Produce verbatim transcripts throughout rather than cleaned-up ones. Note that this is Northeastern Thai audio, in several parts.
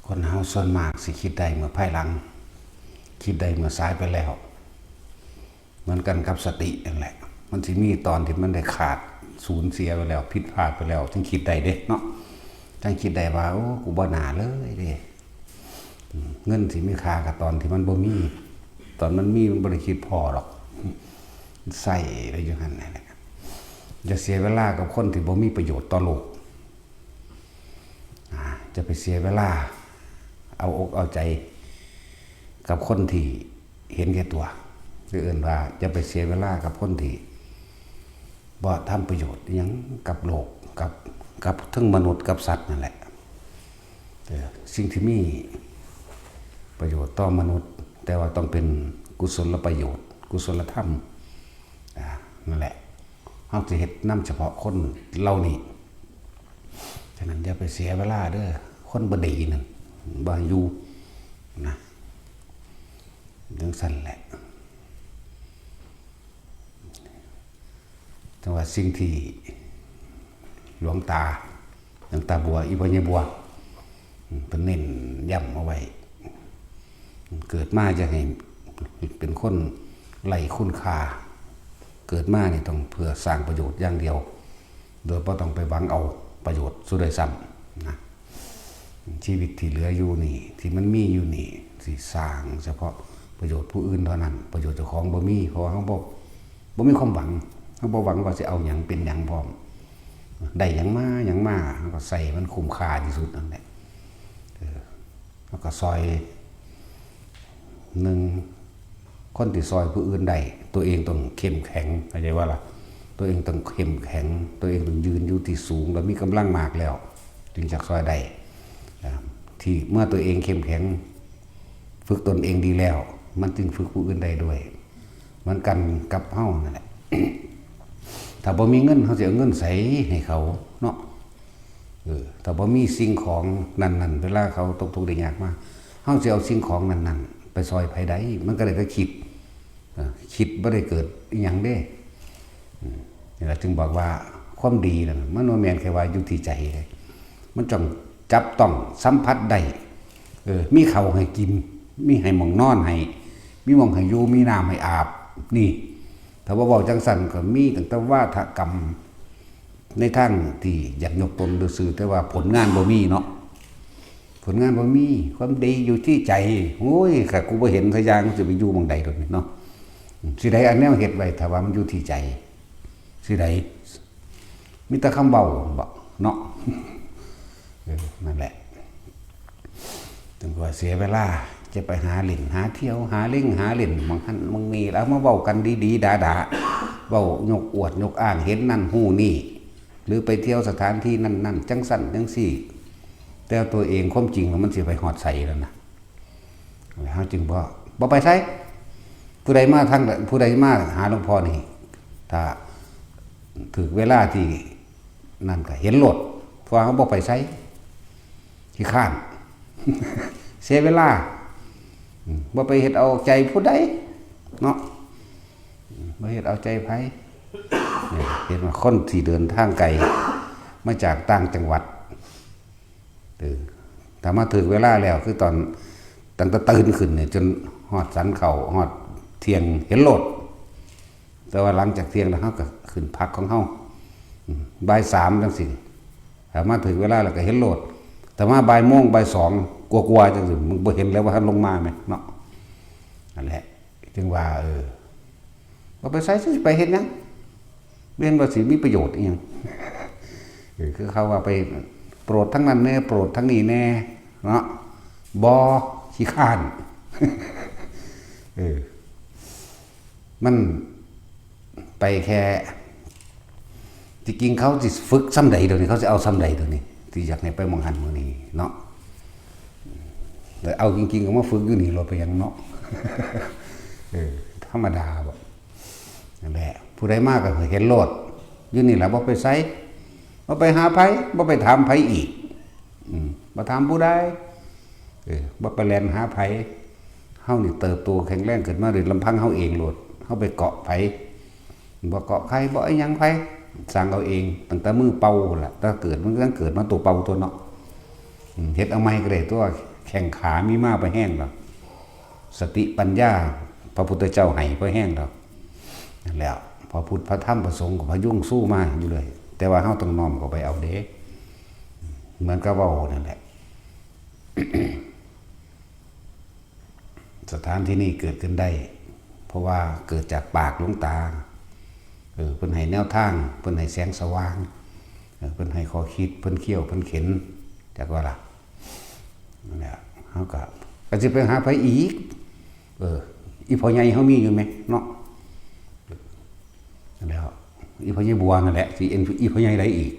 คนเฮาส่วนมากสิคิดได้เมื่อภายหลัง คิดได้เมื่อสายไปแล้ว เหมือนกันกับสตินั่นแหละ มันสิมีตอนที่มันได้ขาดสูญเสียไปแล้ว ผิดพลาดไปแล้ว จึงคิดได้เด้เนาะ จั่งคิดได้ว่า โอ้ กูบ่น่าเลยเด้ อืม เงินสิมีค่ากับตอนที่มันบ่มี ตอนมันมีมันบ่ได้คิดพ้อดอก ใส่ไปอยู่หั่นนั่นแหละ อย่าเสียเวลากับคนที่บ่มีประโยชน์ต่อโลก อ่า จะไปเสียเวลา เอาอกเอาใจ กับคนที่เห็นแก่ตัว คือเอิ้นว่าอย่าไปเสียเวลากับคนที่บ่ทำประโยชน์อิหยังกับโลก กับ กับทั้งมนุษย์กับสัตว์นั่นแหละ เออ สิ่งที่มีประโยชน์ต่อมนุษย์ แต่ว่าต้องเป็นกุศลประโยชน์ กุศลธรรม อ่า นั่นแหละ เฮาสิเฮ็ดนำเฉพาะคนเหล่านี้ ฉะนั้นอย่าไปเสียเวลาเด้อ คนบ่ดีนั่น บ่ให้อยู่นะ จั่งซั้นแหละ แต่ว่าสิ่งที่หลวงตา หลวงตาบัว อีพ่อใหญ่บัว เพิ่นเน้นย้ำเอาไว้ เกิดมาอย่าให้เป็นคนไร้คุณค่า เกิดมานี่ต้องเพื่อสร้างประโยชน์อย่างเดียว โดยบ่ต้องไปหวังเอาประโยชน์สุดด้วยซ้ำนะ ชีวิตที่เหลืออยู่นี่ ที่มันมีอยู่นี่ สิสร้างเฉพาะประโยชน์ผู้อื่นเท่านั้น ประโยชน์เจ้าของบ่มี เพราะว่าเฮาบ่ บ่มีความหวัง เฮาบ่หวังว่าสิเอาหยังเป็นหยังพร้อม ได้หยังมาหยังมา เฮาก็ใส่มันคุ้มค่าที่สุดนั่นแหละ เออ เฮาก็ซอย หนึ่ง คนที่ซอยผู้อื่นได้ ตัวเองต้องเข้มแข็ง เข้าใจว่าล่ะ ตัวเองต้องเข้มแข็ง ตัวเองต้องยืนอยู่ที่สูง แล้วมีกำลังมากแล้ว จึงจะซอยได้ อ่า ที่เมื่อตัวเองเข้มแข็ง ฝึกตนเองดีแล้ว มันจึงฝึกผู้อื่นได้ด้วย เหมือนกันกับเฮานั่นแหละ ถ้าบ่มีเงิน เฮาสิเอาเงินใสให้เขาเนาะ เออ ถ้าบ่มีสิ่งของนั้นๆ เวลาเขาตกทุกข์ได้ยากมา เฮาสิเอาสิ่งของนั้นๆ ไปซอยไผได้ มันก็ได้แต่คิด เออ คิดบ่ได้เกิดอิหยังเด้ อืม นี่ล่ะจึงบอกว่าความดีนั่น มันบ่แม่นแค่ว่าอยู่ที่ใจเด้ มันต้องจับต้องสัมผัสได้ เออ มีข้าวให้กิน มีให้หม่องนอนให้ มีหม่องให้อยู่ มีน้ำให้อาบ นี่ ถ้าว่าเว้าจั่งซั้นก็มีตั้งแต่วาทกรรม ในทางที่อยากยกตนซื่อๆ แต่ว่าผลงานบ่มีเนาะ ผลงานบ่มี ความดีอยู่ที่ใจ โอ้ย ถ้ากูบ่เห็นสักอย่าง กูสิไปอยู่หม่องใดดอกนี่เนาะ สิได้อันแนวเฮ็ดไว้ ถ้าว่ามันอยู่ที่ใจ สิได้ มีแต่คำเว้าบ่เนาะ เออ นั่นแหละ จั่งว่าเสียเวลา จะไปหาเล่น หาเที่ยว หาเล่ง หาเล่น หม่องหั่นหม่องนี่ แล้วมาเว้ากันดีๆ ด่าๆ เว้ายกอวดยกอ้าง เห็นนั่นฮู้นี่ หรือไปเที่ยวสถานที่นั่นๆ จั่งซั้นจั่งซี้ แต่ตัวเองความจริงแล้วมันสิไปฮอดไสแล้วนะ เฮาจึงบ่ บ่ไปไส ผู้ใดมาทาง ผู้ใดมาหาหลวงพ่อนี่ ถ้าถืกเวลาที่นั่นก็เห็นโลด เพราะว่าเฮาบ่ไปไส ขี้คร้าน เสียเวลา อืม บ่ไปเฮ็ดเอาใจผู้ใดเนาะ อืม บ่เฮ็ดเอาใจไผ เนี่ย เห็นว่าคนที่เดินทางไกล มาจากต่างจังหวัด เออ ถ้ามาถืกเวลาแล้ว คือตอน ตั้งแต่ตื่นขึ้นเนี่ย จนฮอดสันข้าว ฮอดเที่ยง เห็นโลด แต่ว่าหลังจากเที่ยงแล้ว เฮาก็ขึ้นพักของเฮา อืม บ่ายสามจั่งซี้ ถ้ามาถืกเวลาแล้วก็เห็นโลด แต่มาบ่ายโมง บ่ายสองกว่าๆจั่งซี้ มันบ่เห็นแล้วว่าเฮาลงมาแหมเนาะ นั่นแหละ จึงว่า เออ บ่ไปไส สิไปเฮ็ดหยัง แม่นว่าสิมีประโยชน์อิหยัง เออ คือเขาว่าไปโปรดทั้งนั้นแน่ โปรดทั้งนี้แน่ เนาะ บ่ ขี้คร้าน เออ มันไปแค่ ที่จริงเขาสิฝึกส่ำใดเดี๋ยวนี้ เขาสิเอาส่ำใดเดี๋ยวนี้ ที่อยากให้ไปหม่องหั่นหม่องนี่เนาะ แต่เอาจริงๆ ก็มาฝึกอยู่นี่โลด ไปหยังเนาะ เออ ธรรมดาบ่ นั่นแหละ ผู้ใดมาก็เห็นโลด อยู่นี่แหละ บ่ไปไส บ่ไปหาไผ บ่ไปถามไผอีก อืม บ่ถามผู้ใด เออ บ่ไปแล่นหาไผ เฮานี่เติบโตแข็งแรงขึ้นมาโดยลำพังเฮาเองโลด เฮาไปเกาะไผ บ่เกาะใคร บ่อิหยังไผ สร้างเอาเอง ตั้งแต่มือเป่าพู้นล่ะ แต่เกิดมันก็ต้องเกิดมาตัวเป่าตัวเนาะ อืม เฮ็ดเอาใหม่ก็ได้ตัว แข้งขามีมาบ่แฮงดอก สติปัญญาพระพุทธเจ้าให้บ่แฮงดอก นั่นแหละ พระพุทธพระธรรมพระสงฆ์ก็พยุงสู้มาอยู่เลย แต่ว่าเฮาต้องน้อมเข้าไปเอาเด้ เหมือนกับเว้านั่นแหละ สถานที่นี้เกิดขึ้นได้ เพราะว่าเกิดจากปากหลวงตา เออ เพิ่นให้แนวทาง เพิ่นให้แสงสว่าง เออ เพิ่นให้ข้อคิด เพิ่นเคี่ยว เพิ่นเข็น จักว่าล่ะ นั่นแหละ เฮาก็ ก็สิไปหาไผอีก เออ อีพ่อใหญ่เฮามีอยู่แหมเนาะ นั่นแหละ อีพ่อใหญ่บัวนั่นแหละ สิเอ็นอีพ่อใหญ่ใดอีก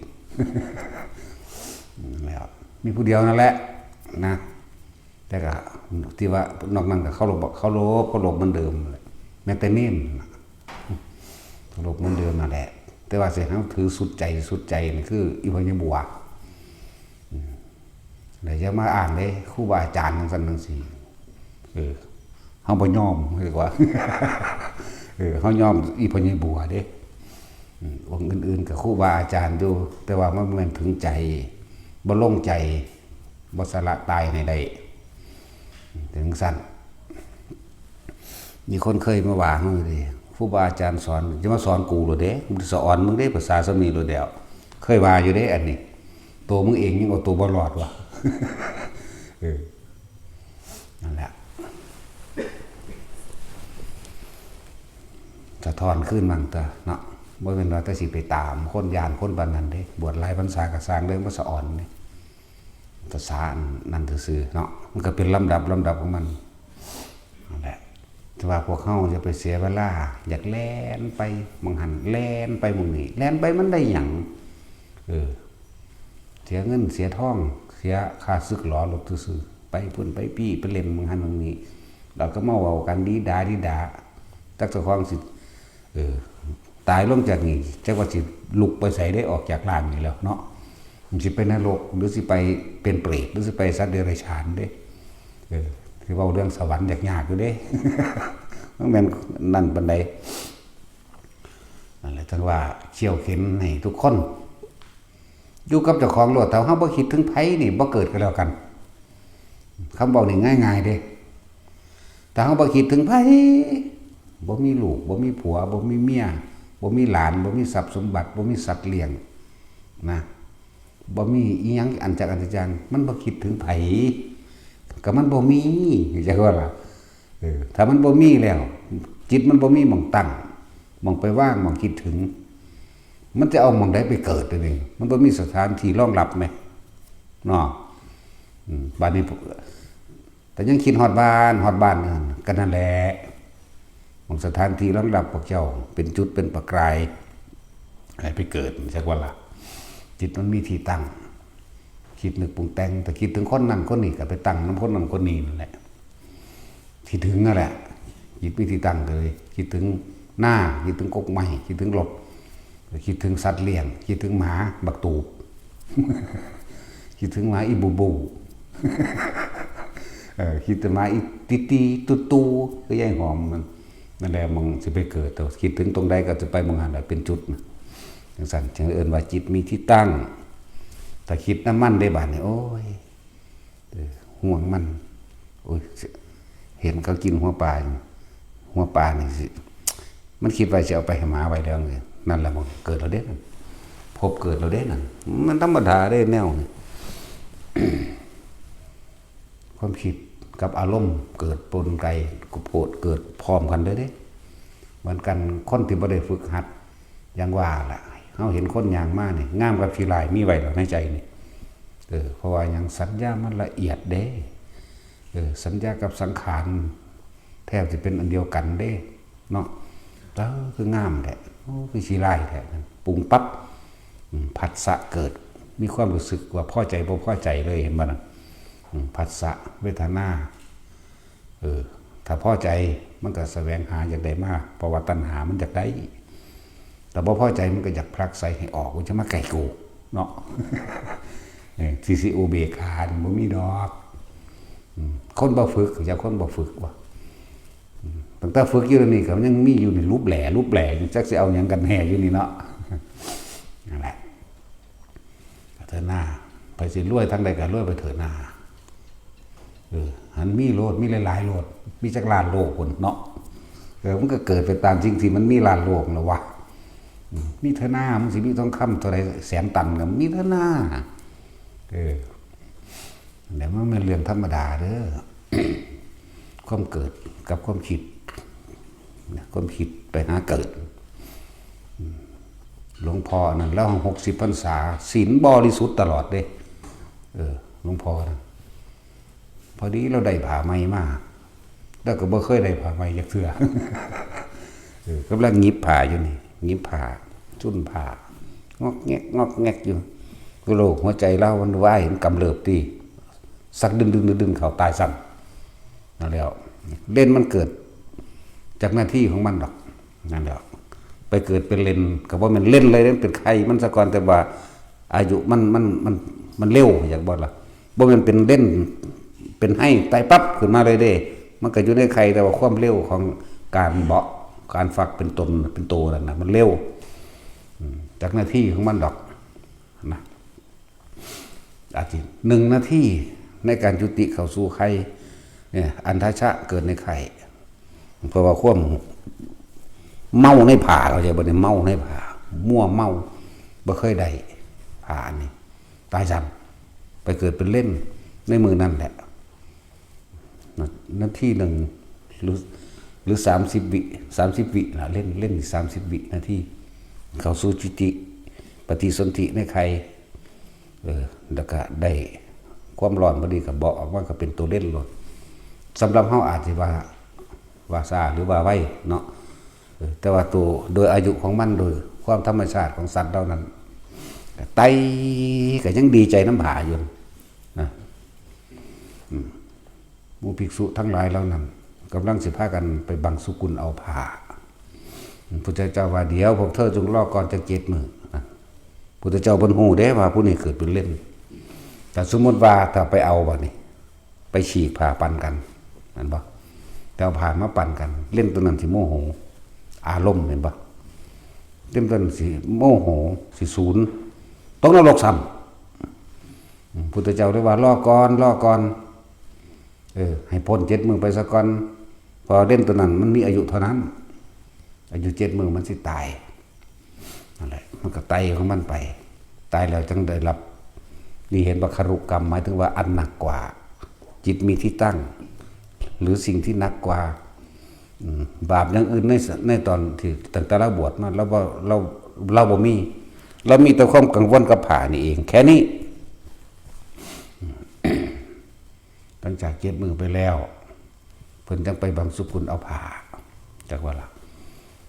นั่นแหละ มีผู้เดียวนั่นแหละ นะ แต่ก็ที่ว่านอกนั้นก็เคารพ เคารพ เคารพเหมือนเดิมแหละ แม้แต่เณรน่ะ เคารพเหมือนเดิมนั่นแหละ แต่ว่าสิให้ถือสุดใจ สุดใจนี่คืออีพ่อใหญ่บัว อืม แล้วอย่ามาอ้างเด้ ครูบาอาจารย์จังซั่นจังซี่ เออ เฮาบ่ยอม เรียกว่า เออ เฮายอมอีพ่อใหญ่บัวเด้ อืม องค์อื่นๆก็ครูบาอาจารย์อยู่ แต่ว่ามันบ่แม่นถึงใจ บ่ลงใจ บ่สละตายให้ได้ ถึงซั่น มีคนเคยมาว่าเฮาเด้ ครูบาอาจารย์สอน จะมาสอนกูโลดเด้ กูสิสอนมึงเด้ ภาษาส่ำนี้โลดแล้ว เคยว่าอยู่เด้ อันนี้ ตัวมึงเองยังเอาตัวบ่รอดวะ เออ นั่นแหละ สะท้อนคืนมั่งตัวเนาะ บ่แม่นว่าแต่สิไปตามคน ย้านคนปานนั้นเด้ บวชหลายพรรษาก็สร้างเรื่องมาสะออนเด้ ภาษาอันนั้นซื่อๆเนาะ มันก็เป็นลำดับ ลำดับของมัน นั่นแหละ แต่ว่าพวกเฮาอย่าไปเสียเวลา อยากแล่นไปหม่องหั้น แล่นไปหม่องนี้ แล่นไปมันได้หยัง เออ เสียเงินเสียทอง เสียค่าศึกหลอรถซื่อๆ ไปพุ้นไปพี้ ไปเล่นหม่องหั้นหม่องนี้ แล้วก็มาเว้ากันดีดาดีดา จักเจ้าของสิ เออ ตายลงจากนี้ จักว่าสิลุกไปไสได้ ออกจากร่างนี้แล้วเนาะ มันสิไปนรก หรือสิไปเป็นเปรต หรือสิไปสัตว์เดรัจฉานเด้ เออ สิเว้าเรื่องสวรรค์ยากๆอยู่เด้ มันแม่นนั่นปานใด นั่นแหละ จั่งว่าเคี่ยวเข็นให้ทุกคน อยู่กับเจ้าของโลด ถ้าเฮาบ่คิดถึงไผนี่ บ่เกิดก็แล้วกัน คำเว้านี่ง่ายๆเด้ ถ้าเฮาบ่คิดถึงไผ บ่มีลูก บ่มีผัว บ่มีเมีย บ่มีหลาน บ่มีทรัพย์สมบัติ บ่มีสัตว์เลี้ยง นะ บ่มีอีหยังอันจักอันจัง มันบ่คิดถึงไผ ก็มันบ่มี จักว่าล่ะ เออ ถ้ามันบ่มีแล้ว จิตมันบ่มีหม่องตั้ง หม่องไปวาง หม่องคิดถึง มันจะเอาหม่องใดไปเกิดเดี๋ยวนี้ มันบ่มีสถานที่รองรับแหม เนาะ อืม บัดนี้ แต่ยังคิดฮอดบ้าน ฮอดบ้านนั่น ก็นั่นแหละ หม่องสถานที่รองรับพวกเจ้า เป็นจุดเป็นประกาย ให้ไปเกิด จักว่าล่ะ จิตมันมีที่ตั้ง คิดนึกปรุงแต่ง แต่คิดถึงคนนั้นคนนี้ ก็ไปตั้งนำคนนั้นคนนี้นั่นแหละ คิดถึงนั่นแหละ จิตมีที่ตั้งเลย คิดถึงนา คิดถึงกกไม้ คิดถึงรถ คิดถึงสัตว์เลี้ยง คิดถึงหมาบักตูบ คิดถึงหมาอีบูบู เออ คิดถึงหมาอีติตีตูตู คือยายหอมมัน นั่นแหละ หม่องสิไปเกิด แต่คิดถึงตรงใดก็จะไปหม่องหั้นแหละ เป็นจุดนะ จั่งซั่น จั่งเอิ้นว่าจิตมีที่ตั้ง ถ้าคิดนำมันเด้บาดนี้ โอ้ย เออ ห่วงมัน โอ้ย เห็นเขากินหัวปลาอยู่ หัวปลานี่สิ มันคิดว่าสิเอาไปให้หมาไว้แล้วนี่ นั่นแหละมันเกิดแล้วเด้นั่น ภพเกิดแล้วเด้นั่น มันธรรมดาเด้แนวนี่ ความคิดกับอารมณ์เกิดปนกัน โกรธเกิดพร้อมกันเลยเด้ เหมือนกัน คนที่บ่ได้ฝึกหัด อย่างว่าล่ะ เฮาเห็นคนย่างมานี่ งามกับขี้ร้ายมีไว้แล้วในใจนี่ เออ เพราะว่าหยัง สัญญามันละเอียดเด้ เออ สัญญากับสังขาร แทบสิเป็นอันเดียวกันเด้ เนาะ เออ คืองามแท้ โอ้ คือขี้ร้ายแท้ ปรุงปั๊บ อืม ผัสสะเกิด มีความรู้สึกว่าพอใจบ่พอใจเลย เห็นบ่น่ะ อืม ผัสสะ เวทนา เออ ถ้าพอใจมันก็แสวงหาอยากได้มา เพราะว่าตัณหามันอยากได้ แต่บ่พอใจมันก็อยากผลักไสให้ออก มันจะมาใกล้กู เนาะ เออ สิ สิอุเบกขานี่บ่มีดอก อืม คนบ่ฝึก จักคนบ่ฝึกว่ะ อืม ตั้งแต่ฝึกอยู่นี่ก็ยังมีอยู่นี่ ลุบแหล่ ลุบแหล่ จักสิเอาหยังกันแน่อยู่นี่เนาะ นั่นแหละ เถิดหน้า ไปสิรวยทางใดก็รวยไปเถิดหน้า หันมีโลด มีหลายๆโลด มีจักล้านโลกพุ้นเนาะ เออ มันก็เกิดไปตามสิ่งที่มันมีล้านโลกนั่นล่ะวะ อืม มีเถาะนา มันสิมีทองคำเท่าใดแสนตันก็มีเถาะนา เออ แต่มันเป็นเรื่องธรรมดาเด้อ ความเกิดกับความคิด นะความคิดไปหาเกิด อืม หลวงพ่อนั่น แล้วหกสิบพรรษา ศีลบริสุทธิ์ตลอดเด้ เออ หลวงพ่อนะ พอดีเราได้ผ้าใหม่มา แล้วก็บ่เคยได้ผ้าใหม่จักเทื่อ เออกำลังหยิบผ้าอยู่นี่ หยิบผ้า จุ่นผ้า งอกแงก งอกแงกอยู่ โรคหัวใจเรามันวาย มันกำเริบติ สักดึงดึงดึงดึงเขาตายซ้ำ นั่นแหล้ว เลนส์มันเกิดจากหน้าที่ของมันดอก นั่นแหละ ไปเกิดเป็นเลนส์ก็บ่แม่นเลนส์เลย มันเป็นไข่มันซะก่อน แต่ว่าอายุมัน มัน มัน มันเร็ว อยากบอกล่ะ บ่แม่นเป็นเลนส์ เป็นไห้ไต่ปั๊บขึ้นมาเลยเด้ มันก็อยู่ในไข่ แต่ว่าความเร็วของการเบาะ การฟักเป็นตน เป็นโตนั่นน่ะ มันเร็ว อืม จากหน้าที่ของมันดอก นะ อาจสิหนึ่งนาทีในการจุติเข้าสู่ไข่ เนี่ย อันทะชะเกิดในไข่ เพราะว่าความเมาในผ้า เข้าใจบ่เนี่ย เมาในผ้า มั่วเมา บ่เคยได้ผ้าอันนี้ ตายซ้ำ ไปเกิดเป็นเลนส์ในมื้อนั้นแหละ นาทีหนึ่ง หรือ หรือสามสิบวิ สามสิบวินะ เลนส์ เลนส์สามสิบวินาที เข้าสู่จุติ ปฏิสนธิในไข่ เออ แล้วก็ได้ความร้อนพอดีก็เบาะออกมาก็เป็นตัวเลนส์โลด สำหรับเฮาอาจสิว่า ว่าช้าหรือว่าไวเนาะ เออ แต่ว่าตัว โดยอายุของมัน โดยความธรรมชาติของสัตว์เหล่านั้น ก็ไต่ ก็ยังดีใจนำผ้าอยู่นะ อืม หมู่ภิกษุทั้งหลายเหล่านั้น กำลังสิพากันไปบังสุกุลเอาผ้า พุทธเจ้าว่า เดี๋ยวพวกเธอจงรอก่อนจักเจ็ดมื้อนะ พุทธเจ้าเพิ่นฮู้เด้ว่าผู้นี้เกิดเป็นเลนส์ แต่สมมุติว่าถ้าไปเอาบัดนี้ ไปฉีกผ้าปันกัน แม่นบ่ แต่เอาผ้ามาปันกัน เลนส์ตัวนั้นสิโมโห อารมณ์ แม่นบ่ เลนส์ตัวนั้นสิโมโห สิสูญ ตกนรกซ้ำ อืม พุทธเจ้าเลยว่า รอก่อน รอก่อน เออ ให้พ้นเจ็ดมื้อไปซะก่อน เพราะเลนส์ตัวนั้นมันมีอายุเท่านั้น อายุเจ็ดมื้อมันสิตาย นั่นแหละ มันก็ไต่ของมันไป ตายแล้วจังได้รับ นี่เห็นว่าคารุกรรม หมายถึงว่าอันหนักกว่า จิตมีที่ตั้ง หรือสิ่งที่หนักกว่า อืม บาปอย่างอื่นในส- ในตอนที่ตั้งแต่เราบวชมา เราบ่ เรา เราบ่มี เรามีแต่ความกังวลกับผ้านี่เอง แค่นี้ หลังจากเจ็ดมื้อไปแล้ว เพิ่นจังไปบังสุกุลเอาผ้า จักว่าล่ะ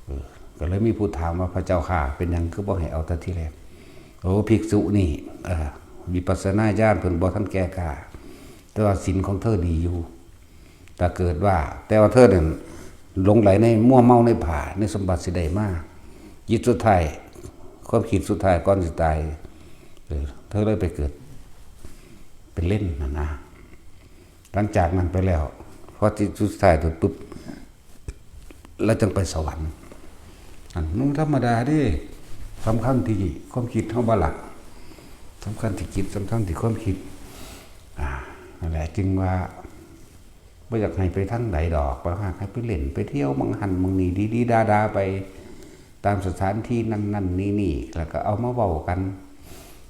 เออ ก็เลยมีผู้ถามว่า พระเจ้าข้า เป็นหยังคือบ่ให้เอาแต่ทีแรก โอ้ ภิกษุนี่ เออ วิปัสสนาญาณเพิ่นบ่ทันแก่กล้า แต่ว่าศีลของเธอดีอยู่ ถ้าเกิดว่า แต่ว่าเธอนั่นหลงไหลในมัวเมาในผ้า ในสมบัติสิได้มา จิตสุดท้าย ความคิดสุดท้ายก่อนสิตาย เออ เธอเลยไปเกิดเป็นเลนส์น่ะนะ หลังจากนั้นไปแล้ว พอจิตสุดท้ายตัวปุ๊บ แล้วจึงไปสวรรค์ อันนั้นธรรมดาเด้ สำคัญที่ความคิดเฮาบ่ล่ะ สำคัญที่จิต สำคัญที่ความคิด อ่า นั่นแหละ จึงว่า บ่อยากให้ไปทางใดดอก บ่อยากให้ไปเล่นไปเที่ยวหม่องหั้นหม่องนี่ ดีๆดาๆไป ตามสถานที่นั่นๆนี่ๆ แล้วก็เอามาเว้ากัน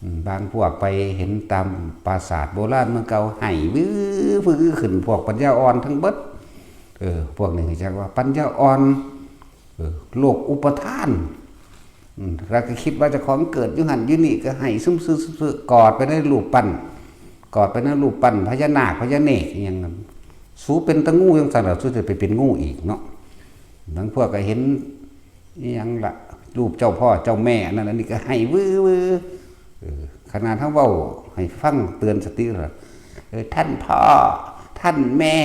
อืม บางพวกไปเห็นตามปราสาทโบราณเมืองเก่า ไห้วื้อวื้อขึ้น พวกปัญญาอ่อนทั้งเบิด เออ พวกนี้จักว่าปัญญาอ่อน เออ โลกอุปาทาน อืม แล้วก็คิดว่าเจ้าของเกิดอยู่หั้นอยู่นี่ ก็ไห้ซุ่มซื่อๆ กอดไปในรูปปั้น กอดไปในรูปปั้นพญานาคพญาเนกอิหยังนั้น สูเป็นตางูจังซั่นล่ะ สูจะไปเป็นงูอีกเนาะ บางพวกก็เห็นอิหยังล่ะ รูปเจ้าพ่อเจ้าแม่อันนั้นอันนี้ก็ไห้วื้อวื้อ เออ ขนาดเฮาเว้าให้ฟังเตือนสติล่ะ เออ ท่านพ่อ ท่านแม่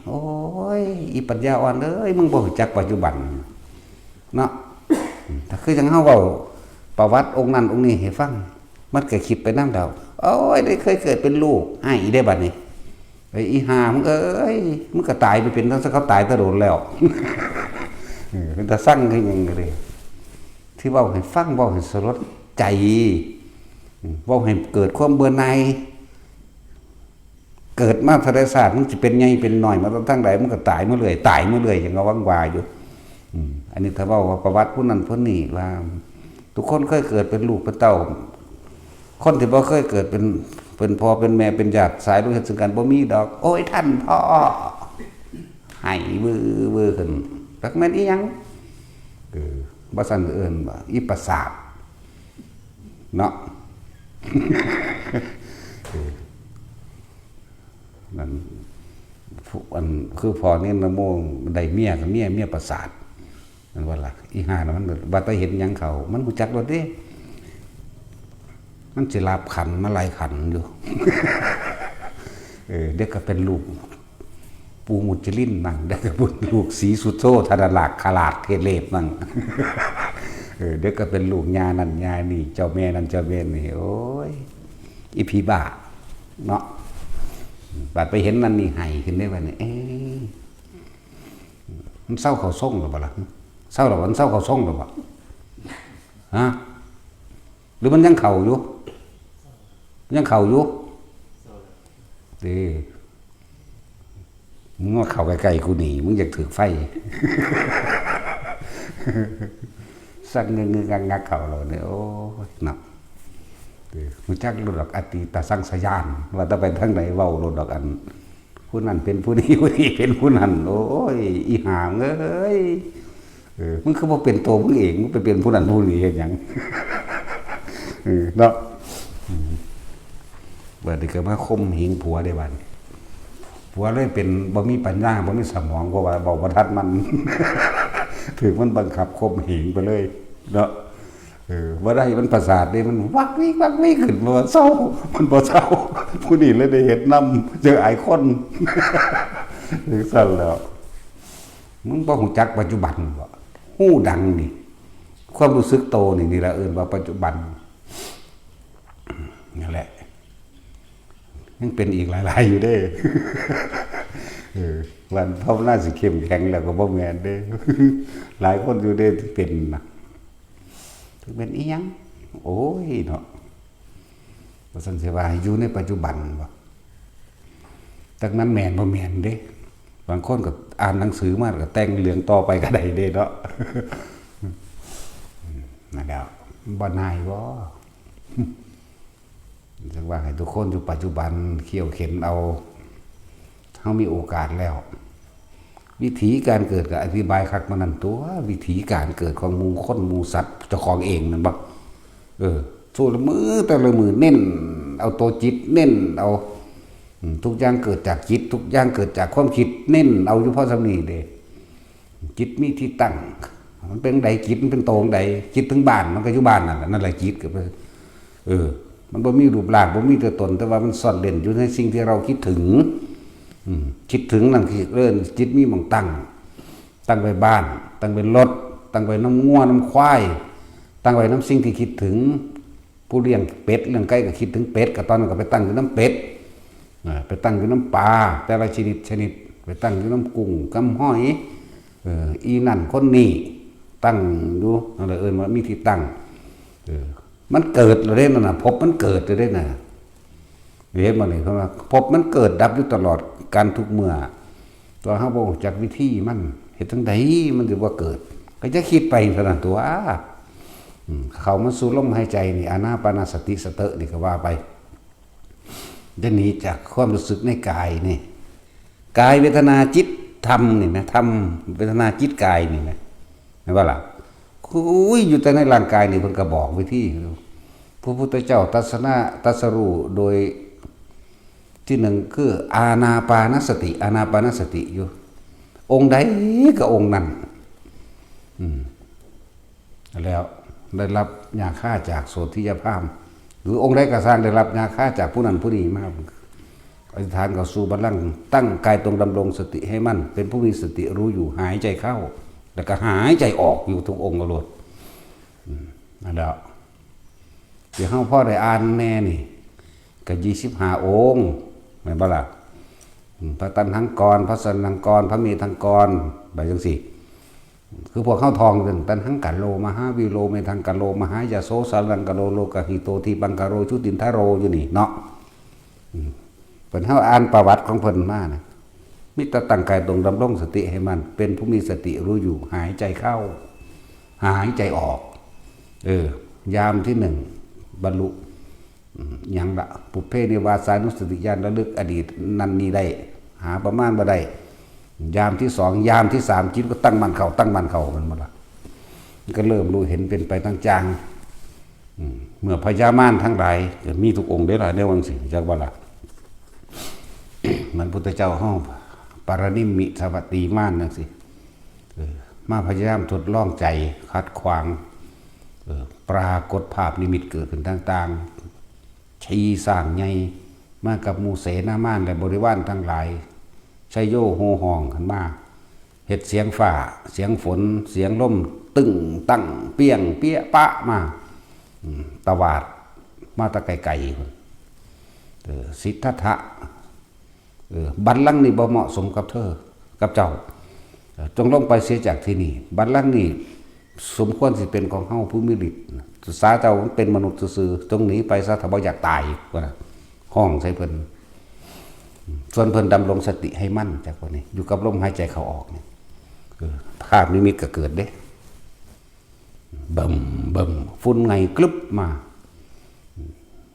โอ้ย อีปัญญาอ่อนเอ้ย มึงบ่รู้จักปัจจุบัน เนาะ ถ้าคือจั่งเฮาเว้าประวัติองค์นั้นองค์นี้ให้ฟัง มันก็คิดไปนำแล้ว โอ้ย ได้เคยเกิดเป็นลูก ไห้อีกได้บัดนี้ ไอ้อีห่ามึงเอ้ย มึงก็ตายไปเป็นตั้งแต่เขาตายแต่โดนแล้ว เออ เป็นตาสั่งคือหยังก็เลย ที่เว้าให้ฟัง เว้าให้สลดใจ อืม เว้าให้เกิดความเบื่อหน่าย เกิดมาเท่าใดชาติ มันสิเป็นใหญ่เป็นน้อยมาตั้งทางใด มันก็ตายมาเรื่อย ตายมาเรื่อย อย่างว่าวังวาอยู่ อืม อันนี้ถ้าเว้าว่าประวัติผู้นั้นผู้นี้ว่า ทุกคนเคยเกิดเป็นลูกเป็นเต้า คนที่บ่เคยเกิดเป็น เป็นพ่อเป็นแม่เป็นญาติสายโลหิตซึ่งกันบ่มีดอก โอ้ยท่านพ่อ ไห้เว่อเว่อขึ้น จักแม่นอีหยัง เออ บ่ซั่นเอิ้นว่าอีประสาท เนาะ เออ นั่น ผู้ อัน คือพ่อนี่นะโมได้เมียกับเมีย เมียประสาท นั่นว่าล่ะ อีห่าน่ะมันว่าแต่เห็นหยังเขา มันรู้จักโลดเด้ มันสิลาบขันมาหลายขันอยู่ เออ เดี๋ยวก็เป็นลูก ปู่มุจลินนั่น เดี๋ยวก็เป็นลูกศรีสุโธธนลาคราชเทเลพนั่น เออ เดี๋ยวก็เป็นลูกย่านั่นย่านี่ เจ้าแม่นั่นเจ้าแม่นี่ โอ้ย อีผีบ้า เนาะ บัดไปเห็นนั่นนี่ไห้ขึ้นได้บัดนี้ เอ๊ะ มันเซาเข้าทรงแล้วบ่ล่ะ เซาแล้วบ่ มันเซาเข้าทรงแล้วบ่ ฮะ หรือมันยังเข้าอยู่ ยังเข้าอยู่ เด้ มึงมาเข้าใกล้ๆกูนี่ มึงอยากถืกไฟ สักงึกๆงักๆเข้าแล้วเนี่ย โอ้ย เนาะ เออ รู้จักโลดดอกอตีตสังสยาน ว่าแต่ไปทางใดเว้าโลดดอก อัน ผู้นั้นเป็นผู้นี้ ผู้นี้เป็นผู้นั้น โอ้ย อีห่าเอ้ย เออ มึงคือบ่เป็นตัวมึงเอง มึงไปเป็นผู้นั้นผู้นี้เฮ็ดหยัง เออ เนาะ อืม บัดนี้ก็มาข่มเหงผัวได้บัดนี้ ผัวเลยเป็นบ่มีปัญญา บ่มีสมอง เพราะว่าเว้าบ่ทันมัน ถืกมันบังคับข่มเหงไปเลย เนาะ เออ บ่ได้ มันประสาทเด้ มันวักวิกวักวิกขึ้น บ่เซา มันบ่เซา ผู้นี้เลยได้เฮ็ดนำ เจออายคน จั่งซั่นแหล้ว มึงบ่รู้จักปัจจุบันบ่ ฮู้ดังนี่ ความรู้สึกโตนี่ นี่ล่ะเอิ้นว่าปัจจุบัน นั่นแหละ ยังเป็นอีกหลายๆอยู่เด้ เออ วันภาวนาสิเข้มแข็งแล้วก็บ่แม่นเด้ หลายคนอยู่เด้ที่เป็นน่ะ จักเป็นอีหยัง โอ้ยเนาะ ว่าซั่นสิว่าให้อยู่ในปัจจุบันบ่ จักมันแม่นบ่แม่นเด้ บางคนก็อ่านหนังสือมาก็แต่งเรื่องต่อไปก็ได้เด้เนาะ นั่นแหล้ว บ่นายบ่ จั่งว่าให้ทุกคนอยู่ปัจจุบัน เคี่ยวเข็ญเอา เฮามีโอกาสแล้ว วิถีการเกิดก็อธิบายคักมานั่นตัว วิถีการเกิดของหมู่คนหมู่สัตว์เจ้าของเองนั่นบ่ เออ สู้ละมื้อแต่ละมื้อเน้นเอาตัวจิต เน้นเอา อืม ทุกอย่างเกิดจากจิต ทุกอย่างเกิดจากความคิด เน้นเอาอยู่พอส่ำนี้เด้ จิตมีที่ตั้ง มันเป็นใด จิตมันเป็นโตจั่งใด คิดถึงบ้าน มันก็อยู่บ้านนั่นแหละ นั่นแหละจิตก็เป็น เออ มันบ่มีรูปร่าง บ่มีตัวตน แต่ว่ามันซ่อนเร้นอยู่ในสิ่งที่เราคิดถึง อืม คิดถึงนั่นคือเอิ้นจิตมีหม่องตั้ง ตั้งไว้บ้าน ตั้งไว้รถ ตั้งไว้นำงัวนำควาย ตั้งไว้นำสิ่งที่คิดถึง ผู้เลี้ยงเป็ดเลี้ยงไก่ก็คิดถึงเป็ด ก็ตอนนั้นก็ไปตั้งอยู่นำเป็ด อ่า ไปตั้งอยู่นำปลา แต่ละชนิดชนิด ไปตั้งอยู่นำกุ้งกำหอย เออ อีนั่นคนนี้ ตั้งอยู่ นั่นแหละเอิ้นว่ามีที่ตั้ง เออ มันเกิดแล้วเด้นั่นน่ะ ภพมันเกิดแล้วเด้น่ะ เห็นบ่นี่ เพิ่นว่าภพมันเกิดดับอยู่ตลอดกาลทุกเมื่อ แต่เฮาบ่รู้จักวิธีมัน เฮ็ดจั่งใดมันสิบ่เกิด ก็จะคิดไปเท่านั้นตัว อืม เข้ามาสู่ลมหายใจนี่ อานาปานสติสเตอะนี่ก็ว่าไป จะหนีจากความรู้สึกในกายนี่ กายเวทนาจิตธรรมนี่นะ ธรรมเวทนาจิตกายนี่นะ เห็นบ่ล่ะ คุยอยู่แต่ในร่างกายนี่ เพิ่นก็บอกวิธี พระพุทธเจ้าตรัสนะ ตรัสรู้โดย ที่หนึ่งคืออานาปานสติ อานาปานสติอยู่ องค์ใดก็องค์นั้น อืม แล้วได้รับยาฆ่าจากโสธิยพราหมณ์ หรือองค์ใดก็ซ่างได้รับยาฆ่าจากผู้นั้นผู้นี้มา อธิษฐานเข้าสู่บัลลังก์ ตั้งกายตรงดำรงสติให้มั่น เป็นผู้มีสติรู้อยู่ หายใจเข้า แล้วก็หายใจออกอยู่ทุกองค์โลด อืม นั่นแหละ ที่เฮาพอได้อ่านแน่นี่ ก็ยี่สิบห้าองค์ แม่นบ่ล่ะ อืม พระตัณหังกร พระสันหังกร พระเมธังกร ไปจั่งซี้ คือพวกเฮาท่องเรื่อง ตัณหังกโร มหาวีโร เมธังกโร มหายโส สารังกโร โลกหิโต ทีปังกโร ชุตินทโร อยู่นี่เนาะ อืม พิ่น เฮาอ่านประวัติของเพิ่นมานะ มีแต่ตั้งกายตรง ดำรงสติให้มั่น เป็นผู้มีสติรู้อยู่ หายใจเข้า หายใจออก เออ ยามที่หนึ่ง บรรลุ อืม หยังละ ปุพเพนิวาสานุสติญาณ ระลึกอดีตนั่นนี่ได้ หาประมาณบ่ได้ ยามที่สอง ยามที่สาม จิตก็ตั้งมั่นเข้า ตั้งมั่นเข้า มันบ่ละ มันก็เริ่มรู้เห็นเป็นไปต่างๆ อืม เมื่อพญามารทั้งหลาย ก็มีทุกองค์เด้อล่ะ ในวังสิ จักบ่ล่ะ มันพุทธเจ้าเฮา ปารานิมิตสวัตตีมารจังซี่ เออ มาพยายามทดลองใจ ขัดขวาง เออ ปรากฏภาพนิมิตเกิดขึ้นต่างๆ ชีสร้างใหญ่ มากับหมู่เสนามารและบริวารทั้งหลาย ชัยโยโห่ฮ้องขึ้นมา เฮ็ดเสียงฟ้า เสียงฝน เสียงลม ตึ้งตั้ง เปี้ยง เปี้ย ปะ มา อืม ตวาด มาแต่ไกลๆ พุ้น เออ สิทธัตถะ เออ บัลลังก์นี่บ่เหมาะสมกับเธอ กับเจ้า เออ จงลงไปเสียจากที่นี่ บัลลังก์นี่สมควรสิเป็นของเฮาผู้มีฤทธิ์ สาเจ้ามันเป็นมนุษย์ซื่อๆ จงหนีไปซะ ถ้าบ่อยากตาย ว่านะ ฮ้องใส่เพิ่น ส่วนเพิ่นดำรงสติให้มั่น จากวันนี้ อยู่กับลมหายใจเข้าออกเนี่ย เออ ภาพนิมิตก็เกิดเด้ เบิ่ม เบิ่ม ฝุ่นไงกลึบมา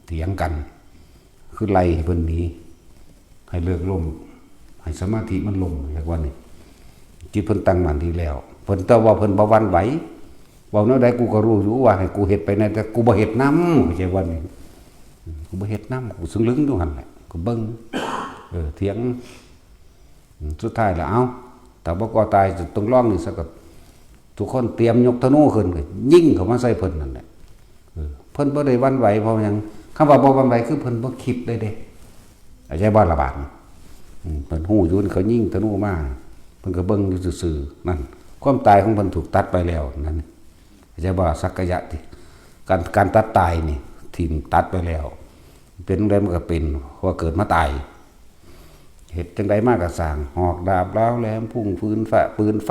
เถียงกัน คือไล่ให้เพิ่นหนี ให้เลิกลม ให้สมาธิมันลม เรียกว่านี่ จิตเพิ่นตั้งมั่นดีแล้ว เพิ่น แต่ว่าเพิ่นบ่หวั่นไหว เว้าแนวใดกูก็รู้อยู่ว่าให้กูเฮ็ดไปแน่ แต่กูบ่เฮ็ดนำ เข้าใจว่านี่ กูบ่เฮ็ดนำ กูซึ่งลึงอยู่หั่นแหละ กูเบิ่ง เออ เถียง อืม สุดท้ายแล้ว เอ้า ถ้าบ่กลัวตาย ต้องลองนี่ซะก่อน ทุกคนเตรียมยกธนูขึ้น ก็ยิงเข้ามาใส่เพิ่นนั่นแหละ เออ เพิ่นบ่ได้หวั่นไหว เพราะหยัง คำว่าบ่หวั่นไหว คือเพิ่นบ่คิดเลยเด้ เข้าใจบ่ล่ะบาดนี้ อืม เพิ่นฮู้อยู่ เขายิงธนูมา เพิ่นก็เบิ่งอยู่ซื่อๆ นั่น ความตายของเพิ่นถูกตัดไปแล้ว นั่น เข้าใจบ่ สักกายะติ การ การตัดตายนี่ ถิ่มตัดไปแล้ว เป็นจั่งใดมันก็เป็น เพราะว่าเกิดมาตาย เฮ็ดจั่งใดมาก็ซ่าง หอกดาบเหลาแหลม พุ่งฟืนฟ้า ปืนไฟ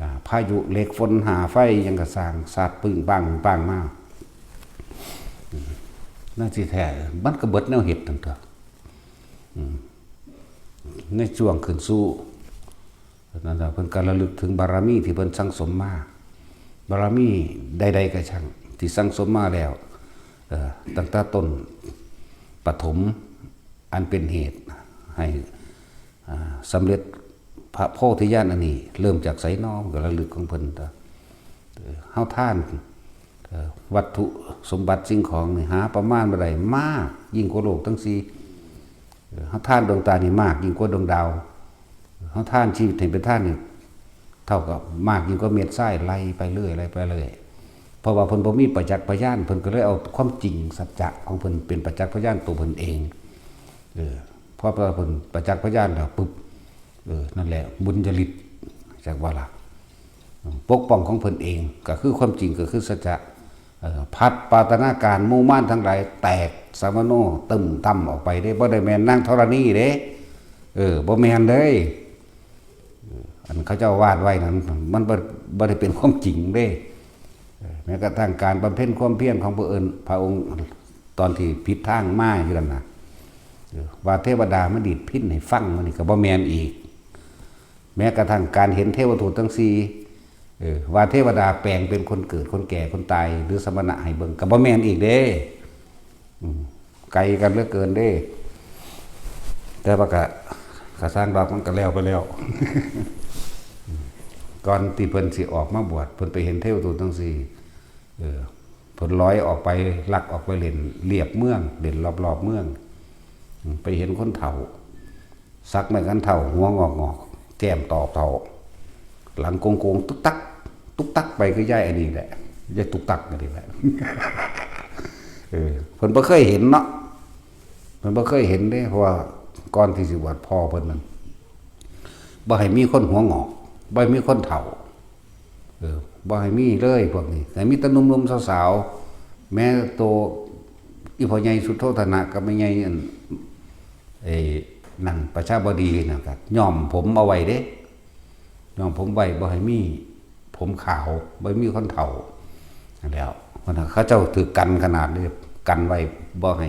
อ่า พายุเหล็กฝนห้าไฟ หยังก็ซ่าง สาดปึ้งปังปึ้งปังมา อืม นั่นสิแท้ มันก็เบิดแนวเฮ็ดนั่นตั่ว อืม ในช่วงขึ้นสู่ นั่นล่ะ เพิ่นก็ระลึกถึงบารมีที่เพิ่นสั่งสมมา บารมีใดๆก็ช่าง ที่สั่งสมมาแล้ว เอ่อ ตั้งแต่ต้นปฐม อันเป็นเหตุให้ อ่า สำเร็จพระโพธิญาณอันนี้ เริ่มจากไสน้อ ก็ระลึกของเพิ่น เอ่อ เฮาทาน เอ่อ วัตถุสมบัติสิ่งของนี่ หาประมาณบ่ได้ มากยิ่งกว่าโลกทั้งสี่ เออ เฮาทานดวงตานี่มากยิ่งกว่าดวงดาว เฮาทานชีวิตให้เป็นทานนี่ เท่ากับมากยิ่งกว่าเม็ดทราย ไล่ไปเรื่อย ไล่ไปเรื่อย เพราะว่าเพิ่นบ่มีประจักษ์พยาน เพิ่นก็เลยเอาความจริงสัจจะของเพิ่นเป็นประจักษ์พยานตัวเพิ่นเอง เออ พอเพิ่นประจักษ์พยานแล้วปุ๊บ เออ นั่นแหละ บุญญาฤทธิ์ จักว่าล่ะ ปกป้องของเพิ่นเอง ก็คือความจริง ก็คือสัจจะ เอ่อ พัดปาตนาการหมู่มารทั้งหลายแตกสะมะโนตึมตั้มออกไปเด้ บ่ได้แม่นนางธรณีเด้ เออ บ่แม่นเด้ เออ อันเขาเจ้าวาดไว้นั้น มันบ่ บ่ได้เป็นความจริงเด้ เออ แม้กระทั่งการบำเพ็ญความเพียรของพระองค์ พระองค์ตอนที่ผิดทางมาอยู่นั่นน่ะ เออ ว่าเทวดามาดีดพิณให้ฟัง มันนี่ก็บ่แม่นอีก แม้กระทั่งการเห็นเทวทูตทั้งสี่ เออ ว่าเทวดาแปลงเป็นคนเกิด คนแก่ คนตาย หรือสมณะให้เบิ่ง ก็บ่แม่นอีกเด้ อืม ไกลกันเหลือเกินเด้ แต่ว่าก็ ก็ซ่างดอก มันก็แล้วไปแล้ว ก่อนที่เพิ่นสิออกมาบวช เพิ่นไปเห็นเทวทูตทั้งสี่ เออ เพิ่นลอยออกไป ลักออกไปเล่นเลียบเมือง เล่นรอบๆเมือง อืม ไปเห็นคนเฒ่า สักไม้คันเฒ่า หัวงอกๆ แก้มตอบเฒ่า หลังโกงๆ ตุ๊กตัก ตุ๊กตักไป คือยายอันนี้แหละ ยายตุ๊กตักอันนี้แหละ เออ เพิ่นบ่เคยเห็นเนาะ เพิ่นบ่เคยเห็นเด้ เพราะว่าก่อนที่สิบวช พ่อเพิ่นนั่น บ่ให้มีคนหัวงอก บ่ให้มีคนเฒ่า เออ บ่ให้มีเลยพวกนี้ ให้มีแต่หนุ่มๆสาวๆ แม้โตอีพ่อใหญ่สุโธธนะกับแม่ใหญ่อัน เอ้ นั่น ประชาบดีนั่นก็ย้อมผมเอาไว้เด้ ย้อมผมไว้ บ่ให้มีผมขาว บ่ให้มีคนเฒ่า นั่นแหล้ว เพราะนั้นเขาเจ้าถือกันขนาดนี้ กันไว้ บ่ให้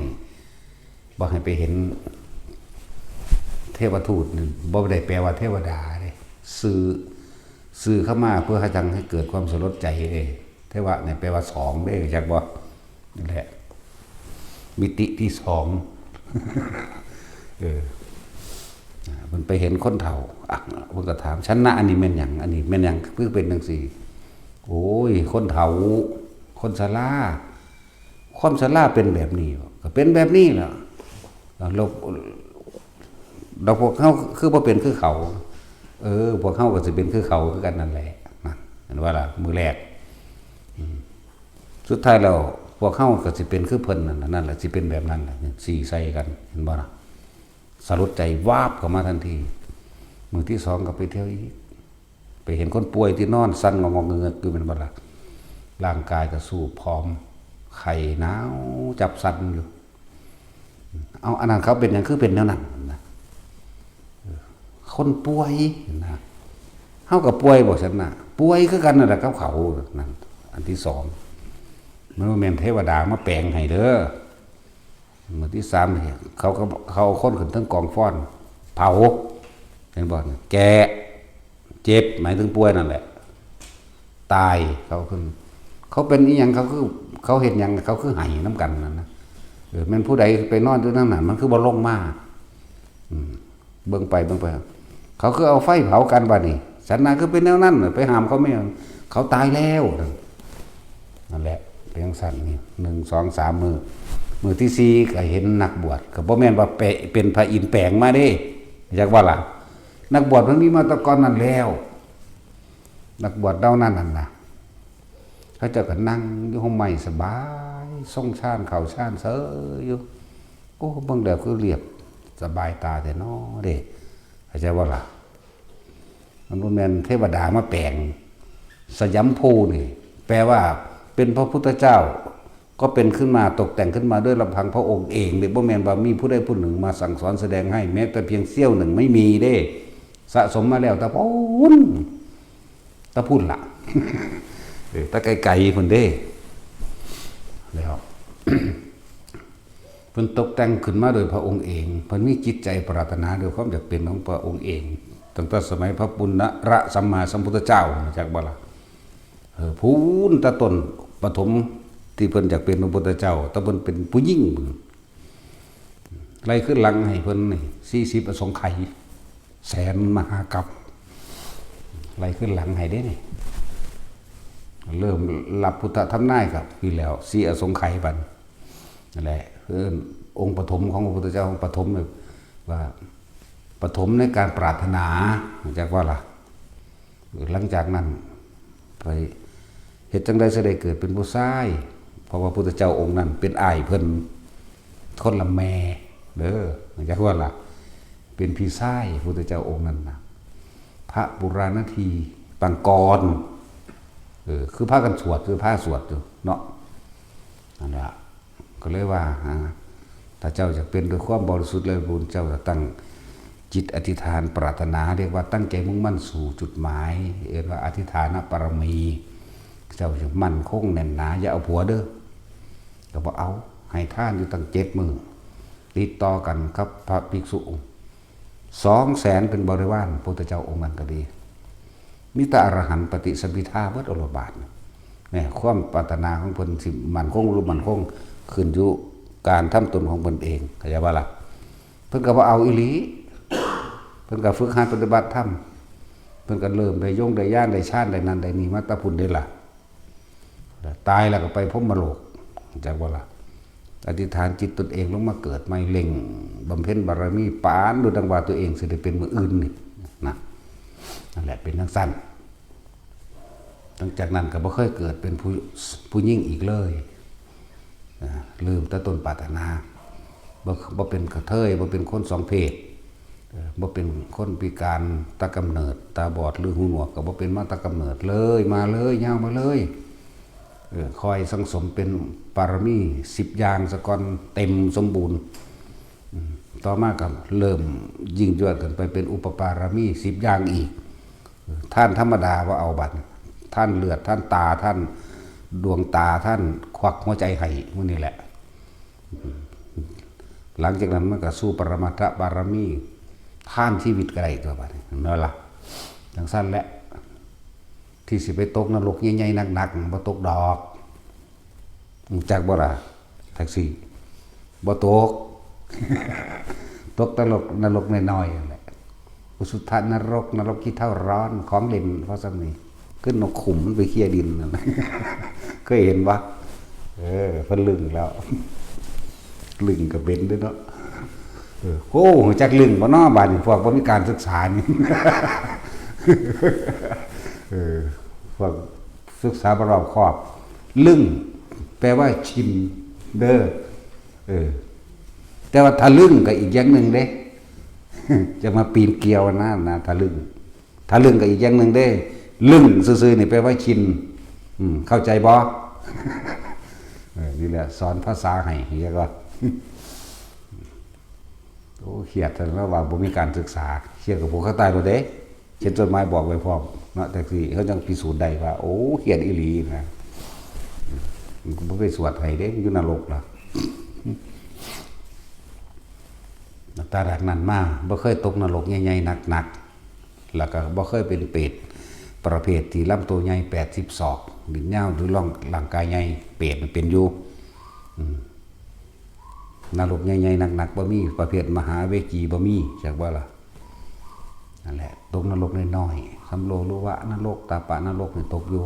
บ่ให้ไปเห็น เทวทูตนี่บ่ได้แปลว่าเทวดาเด้ สื่อ สื่อเข้ามาเพื่อให้ทำให้เกิดความสลดใจเด้ เทวะเนี่ยแปลว่าสองเด้ จักบ่ นี่แหละ มิติที่สอง เออ อ่า มันไปเห็นคนเฒ่า อ่ะ เพิ่นก็ถาม "ฉันนะ อันนี้แม่นหยัง อันนี้แม่นหยัง คือเป็นจังซี่" "โอ้ย คนเฒ่า คนชรา ความชราเป็นแบบนี้บ่" "ก็เป็นแบบนี้แหละ แล้ว แล้วพวกเฮาคือบ่เป็นคือเขา" "เออ พวกเฮาก็สิเป็นคือเขาคือกันนั่นแหละ" นั่น เห็นบ่ล่ะ มื้อแรก อืม สุดท้ายแล้ว พวกเฮาก็สิเป็นคือเพิ่นนั่นล่ะ นั่นแหละ สิเป็นแบบนั้นล่ะ ซี้ใส่กัน เห็นบ่ล่ะ สลดใจวาบเข้ามาทันที มื้อที่สองก็ไปเที่ยวอีก ไปเห็นคนป่วยที่นอนสั่นงอกๆเงือกๆอยู่ แม่นบ่ล่ะ ร่างกายก็สู้ผอม ไข้หนาวจับสั่นอยู่ "เอา อันนั้นเขาเป็นหยังคือเป็นแนวนั้น" นะ "คนป่วย" นะ "เฮาก็ป่วยบ่ซั่นน่ะ" "ป่วยคือกันนั่นแหละกับเขา" นั่น อันที่สอง มันบ่แม่นเทวดามาแปลงให้เด้อ มื้อที่สามนี่ เขาก็ เขาเอาคนขึ้นเทิงกองฟอน เผา เห็นบ่ แก่ เจ็บ หมายถึงป่วยนั่นแหละ ตาย เขาคือ เขาเป็นอีหยัง เขาคือ เขาเฮ็ดหยัง เขาคือไห้นำกันนั่นนะ เออ แม่นผู้ใดไปนอนอยู่ทางนั้น มันคือบ่ลงมา อืม เบิ่งไปเบิ่งไป เขาคือเอาไฟเผากันบัดนี้ ฉันน่ะคือเป็นแนวนั้น ไปห้ามเขาไม่ เขาตายแล้ว นั่นแหละ เป็นจั่งซั่นนี่ หนึ่ง สอง สาม มื้อ มื้อที่สี่ก็เห็นนักบวช ก็บ่แม่นว่าเปะ เป็นพระอินทร์แปลงมาเด้ จักว่าล่ะ นักบวชมันมีมาแต่ก่อนนั้นแล้ว นักบวชเหล่านั้นนั่นนะ เขาเจ้าก็นั่งอยู่ฮ่มไม้สบาย ทรงฌานเข้าฌานเสยอยู่ โอ้ เบิ่งแล้วคือเรียบสบายตาแท้น้อเด้ เข้าใจบ่ล่ะ มันบ่แม่นเทวดามาแปลง สยามภูนี่ แปลว่าเป็นพระพุทธเจ้า ก็เป็นขึ้นมา ตกแต่งขึ้นมาด้วยลำพังพระองค์เองเด้ บ่แม่นว่ามีผู้ใดผู้หนึ่งมาสั่งสอนแสดงให้ แม้แต่เพียงเสี้ยวหนึ่งไม่มีเด้ สะสมมาแล้วแต่พุ้น แต่พุ้นล่ะ เออ แต่ไกลๆพุ้นเด้ แล้ว เพิ่นตกแต่งขึ้นมาโดยพระองค์เอง เพิ่นมีจิตใจปรารถนาด้วยความอยากเป็นของพระองค์เอง ตั้งแต่สมัยพระปุณณะสัมมาสัมพุทธเจ้า จักบ่ล่ะ เออ พุ้นแต่ต้นปฐมที่เพิ่นอยากเป็นพระพุทธเจ้า แต่เพิ่นเป็นผู้หญิง ไล่ขึ้นหลังให้เพิ่นนี่ สี่สิบอสงไขย แสนมหากัป ไล่ขึ้นหลังให้เด้นี่ เริ่มรับพุทธทำนายกับพี่แล้ว สี่อสงไขยบัด นั่นแหละ คือองค์ปฐมของพระพุทธเจ้า ปฐมเนี่ยว่า ปฐมในการปรารถนา จักว่าล่ะ หลังจากนั้น ไปเฮ็ดจั่งใดสิได้เกิดเป็นผู้ชาย เพราะว่าพุทธเจ้าองค์นั้นเป็นอ้ายเพิ่น คนละแม่ เด้อ จักว่าล่ะ เป็นพี่ชายพุทธเจ้าองค์นั้นนะ พระปุราณทีปังกร เออ คือพากันสวด คือพาสวดอยู่เนาะ นั่นล่ะ ก็เลยว่า ฮะ ถ้าเจ้าอยากเป็นด้วยความบริสุทธิ์เลย พุทธเจ้าก็ตั้งจิตอธิษฐานปรารถนา เรียกว่าตั้งใจมุ่งมั่นสู่จุดหมาย เรียกว่าอธิษฐานปารมี เจ้าจะมั่นคงแน่นหนา อย่าเอาผัวเด้อ ก็บ่เอา ให้ทานอยู่ตั้งเจ็ดมื้อ ติดต่อกันกับพระภิกษุ สองแสนเป็นบริวาร พุทธเจ้าองค์นั้นก็ดี มีแต่อรหันต์ปฏิสัมภิทาเบิดโอรสบาท เนี่ย ความปรารถนาของเพิ่นสิมั่นคงหรือบ่มั่นคง ขึ้นอยู่การทำตนของเพิ่นเอง เข้าใจบ่ล่ะ เพิ่นก็บ่เอาอีหลี เพิ่นก็ฝึกหัดปฏิบัติธรรม เพิ่นก็เริ่มได้ยงได้ญาณได้ฌานได้นั่นได้นี่มาแต่พุ้นเด้ล่ะ ตายแล้วก็ไปพรหมโลก จักบ่ล่ะ อธิษฐานจิตตนเองลงมาเกิดใหม่ เร่งบำเพ็ญบารมี ปานดูดังว่าตัวเองสิได้เป็นมื้ออื่นนี่นะ นั่นแหละ เป็นจั่งซั่น หลังจากนั้นก็บ่เคยเกิดเป็นผู้ ผู้หญิงอีกเลย อ่า ลืมแต่ต้นปรารถนา บ่ บ่เป็นกระเทย บ่เป็นคนสองเพศ เอ่อ บ่เป็นคนพิการแต่กำเนิด ตาบอดหรือหูหนวก ก็บ่เป็นมาแต่กำเนิดเลย มาเลย ยาวมาเลย เอ่อ คอยสั่งสมเป็นปารมีสิบอย่างซะก่อน เต็มสมบูรณ์ อืม ต่อมาก็เริ่มยิ่งยวดขึ้นไปเป็นอุปปารมีสิบอย่างอีก ทานธรรมดาบ่เอาบัด ทานเลือด ทานตา ทานดวงตา ทานควักหัวใจให้ หมู่นี้แหละ หลังจากนั้นมันก็สู่ปรมัตถปารมี ผ่านชีวิตก็ได้ตัวบัดนี้ เห็นบ่ล่ะ? จั่งซั้นแหละ ที่สิไปตกนรกใหญ่ๆ หนักๆ บ่ตกดอก รู้จักบ่ล่ะ แท็กซี่ บ่ตก ตกนรก นรกน้อยๆ นั่นแหละ อุสุทนรก นรกขี้เถ้าร้อน ของเล่นพอส่ำนี้ คือนกขุมมันไปเคี่ยดินนั่นน่ะ เคยเห็นบ่? เออ เพิ่นลึงแล้ว ลึงก็เป็นเด้อเนาะ เออ โอ้ จักลึงบ่เนาะ บาดนี้ พวกบ่มีการศึกษานี่ เออ พวกศึกษาบ่รอบคอบ ลึง แปลว่าชิน เด้อ เออ แต่ว่าทะลึ่งก็อีกอย่างหนึ่งเด้ จะมาปีนเกลียวนะ นะ ทะลึ่ง ทะลึ่งก็อีกอย่างหนึ่งเด้ ลึ่งซื่อๆ นี่แปลว่าชิน อืม เข้าใจบ่? เออ นี่แหละ สอนภาษาให้ เรียกว่า โอ้ เครียดแท้ แล้วว่าบ่มีการศึกษา เครียดกับผู้เขาตายแล้วเด้ เขียนจดหมายบอกไว้พร้อมเนาะ แต่สิเขาจั่งพิสูจน์ได้ว่า โอ้ เครียดอีหลีนะ มันก็บ่ไปสวดให้เด้ อยู่นรกล่ะ ตั้งแต่นั้นมา บ่เคยตกนรกใหญ่ๆ หนักๆ แล้วก็บ่เคยเป็นเปรตประเภทที่ลำตัวใหญ่แปดสิบศอก ลิ้นยาว หรือร่าง ร่างกายใหญ่ เปรตมันเป็นอยู่ อืม นรกใหญ่ๆ หนักๆ บ่มี ประเภทมหาเวจีบ่มี จักบ่ล่ะ? นั่นแหละ ตกนรกน้อยๆ สัมโลลุวะนรก ตาปะนรกนี่ตกอยู่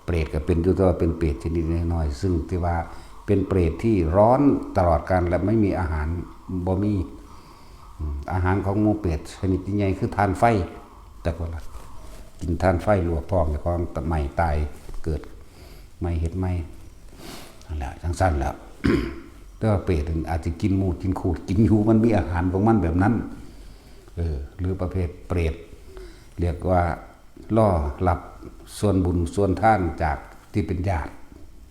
เปรตก็เป็นอยู่ แต่ว่าเป็นเปรตชนิดน้อยๆ ซึ่งที่ว่าเป็นเปรตที่ร้อนตลอดกาล และไม่มีอาหาร บ่มี อืม อาหารของหมู่เปรตชนิดใหญ่คือถ่านไฟ จักบ่ล่ะ? กินถ่านไฟลวกท้องเจ้าของ ไหม้ตาย เกิดใหม่ เฮ็ดใหม่ นั่นแหละ จั่งซั้นแหละ แต่ว่าเปรตมันอาจสิกินหมูด กินขูด กินหยู มันมีอาหารของมันแบบนั้น เออ หรือประเภทเปรต เรียกว่า รอรับส่วนบุญส่วนทานจากที่เป็นญาติ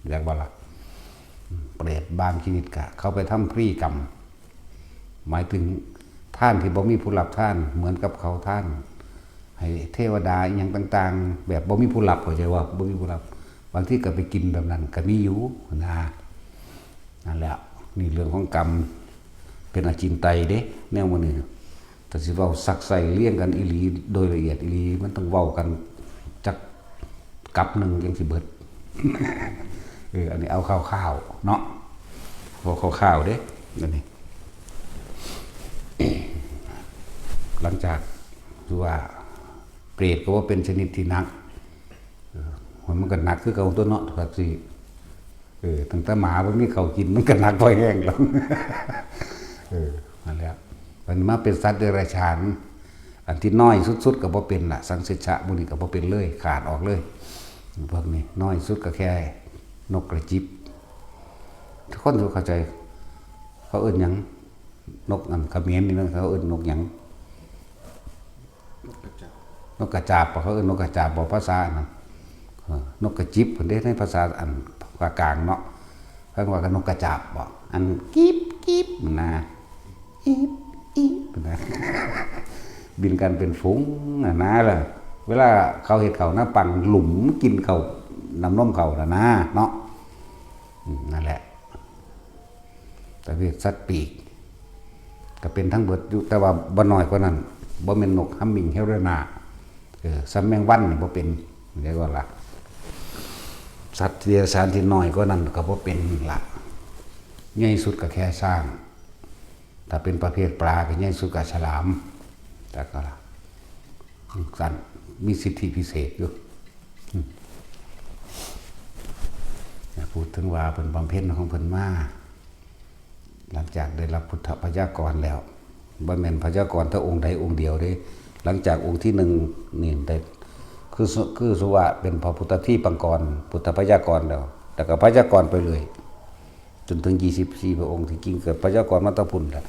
เรียกว่าล่ะ เปรตบางชนิดก็เข้าไปทำพิธีกรรม หมายถึงทานที่บ่มีผู้รับทาน เหมือนกับเขาทานให้เทวดาอิหยังต่างๆ แบบบ่มีผู้รับ เข้าใจบ่? บ่มีผู้รับ บางทีก็ไปกินแบบนั้นก็มีอยู่นะ นั่นแหละ นี่เรื่องของกรรม เป็นอจินไตยเด้ แนวมื้อนี้ ถ้าสิเว้าซักไส้เรียงกันอีหลี โดยละเอียดอีหลี มันต้องเว้ากันจักกับหนึ่งจั่งสิเบิด เออ อันนี้เอาคร่าวๆ เนาะ เว้าคร่าวๆ เด้ อันนี้ หลังจาก คือว่า เปรตก็ว่าเป็นชนิดที่หนัก เออ มันก็หนักคือเก่าตั๊วเนาะ แท็กซี่ เออ ตั้งแต่หมาบ่มีข้าวกิน มันก็หนักพอแฮงแล้ว เออ นั่นแหละ มันมาเป็นสัตว์เดรัจฉาน อันที่น้อยสุดๆ ก็บ่เป็นล่ะ สังเสชะหมู่นี้ก็บ่เป็นเลย ขาดออกเลย พวกนี้ น้อยสุดก็แค่นกกระจิบ ทุกคนสิเข้าใจ เขาเอิ้นหยัง นกอันเขมรนี่นะ เขาเอิ้นนกหยัง นกกระจาบบ่ เขาเอิ้นนกกระจาบบ่ ภาษาอันนั้น เออ นกกระจิบพุ้นเด้ ในภาษาอันภาคกลางเนาะ เพิ่นว่าก็นกกระจาบบ่ อันกิบกิบนะ อิบอิบนะ บินกันเป็นฝูงน่ะนะล่ะ เวลาเขาเฮ็ดข้าวนาปังหลุมกินข้าวน้ำนมเขาน่ะนะ เนาะ อืม นั่นแหละ ประเภทสัตว์ปีก ก็เป็นทั้งเบิดอยู่ แต่ว่าบ่น้อยกว่านั้น บ่แม่นนกฮัมมิงเฮเรนา เออ ส่ำแมงวันนี่บ่เป็น เรียกว่าล่ะ สัตว์เดรัจฉานที่น้อยกว่านั้นก็บ่เป็นล่ะ ใหญ่สุดก็แค่ช้าง ถ้าเป็นประเภทปลาก็ใหญ่สุดก็ฉลาม แต่ก็ล่ะ สั้น มีสิทธิพิเศษอยู่ อืม พูดถึงว่าเพิ่นบำเพ็ญของเพิ่นมา หลังจากได้รับพุทธพยากรแล้ว บ่แม่นพยากรแต่องค์ใดองค์เดียวเด้ หลังจากองค์ที่หนึ่งนี่ได้ คือสุ คือสุว่าเป็นพระพุทธทีปังกร พุทธพยากรแล้ว แล้วก็พยากรไปเลย จนถึงยี่สิบสี่พระองค์ ที่จริงก็พยากรมาแต่พุ้นแหละ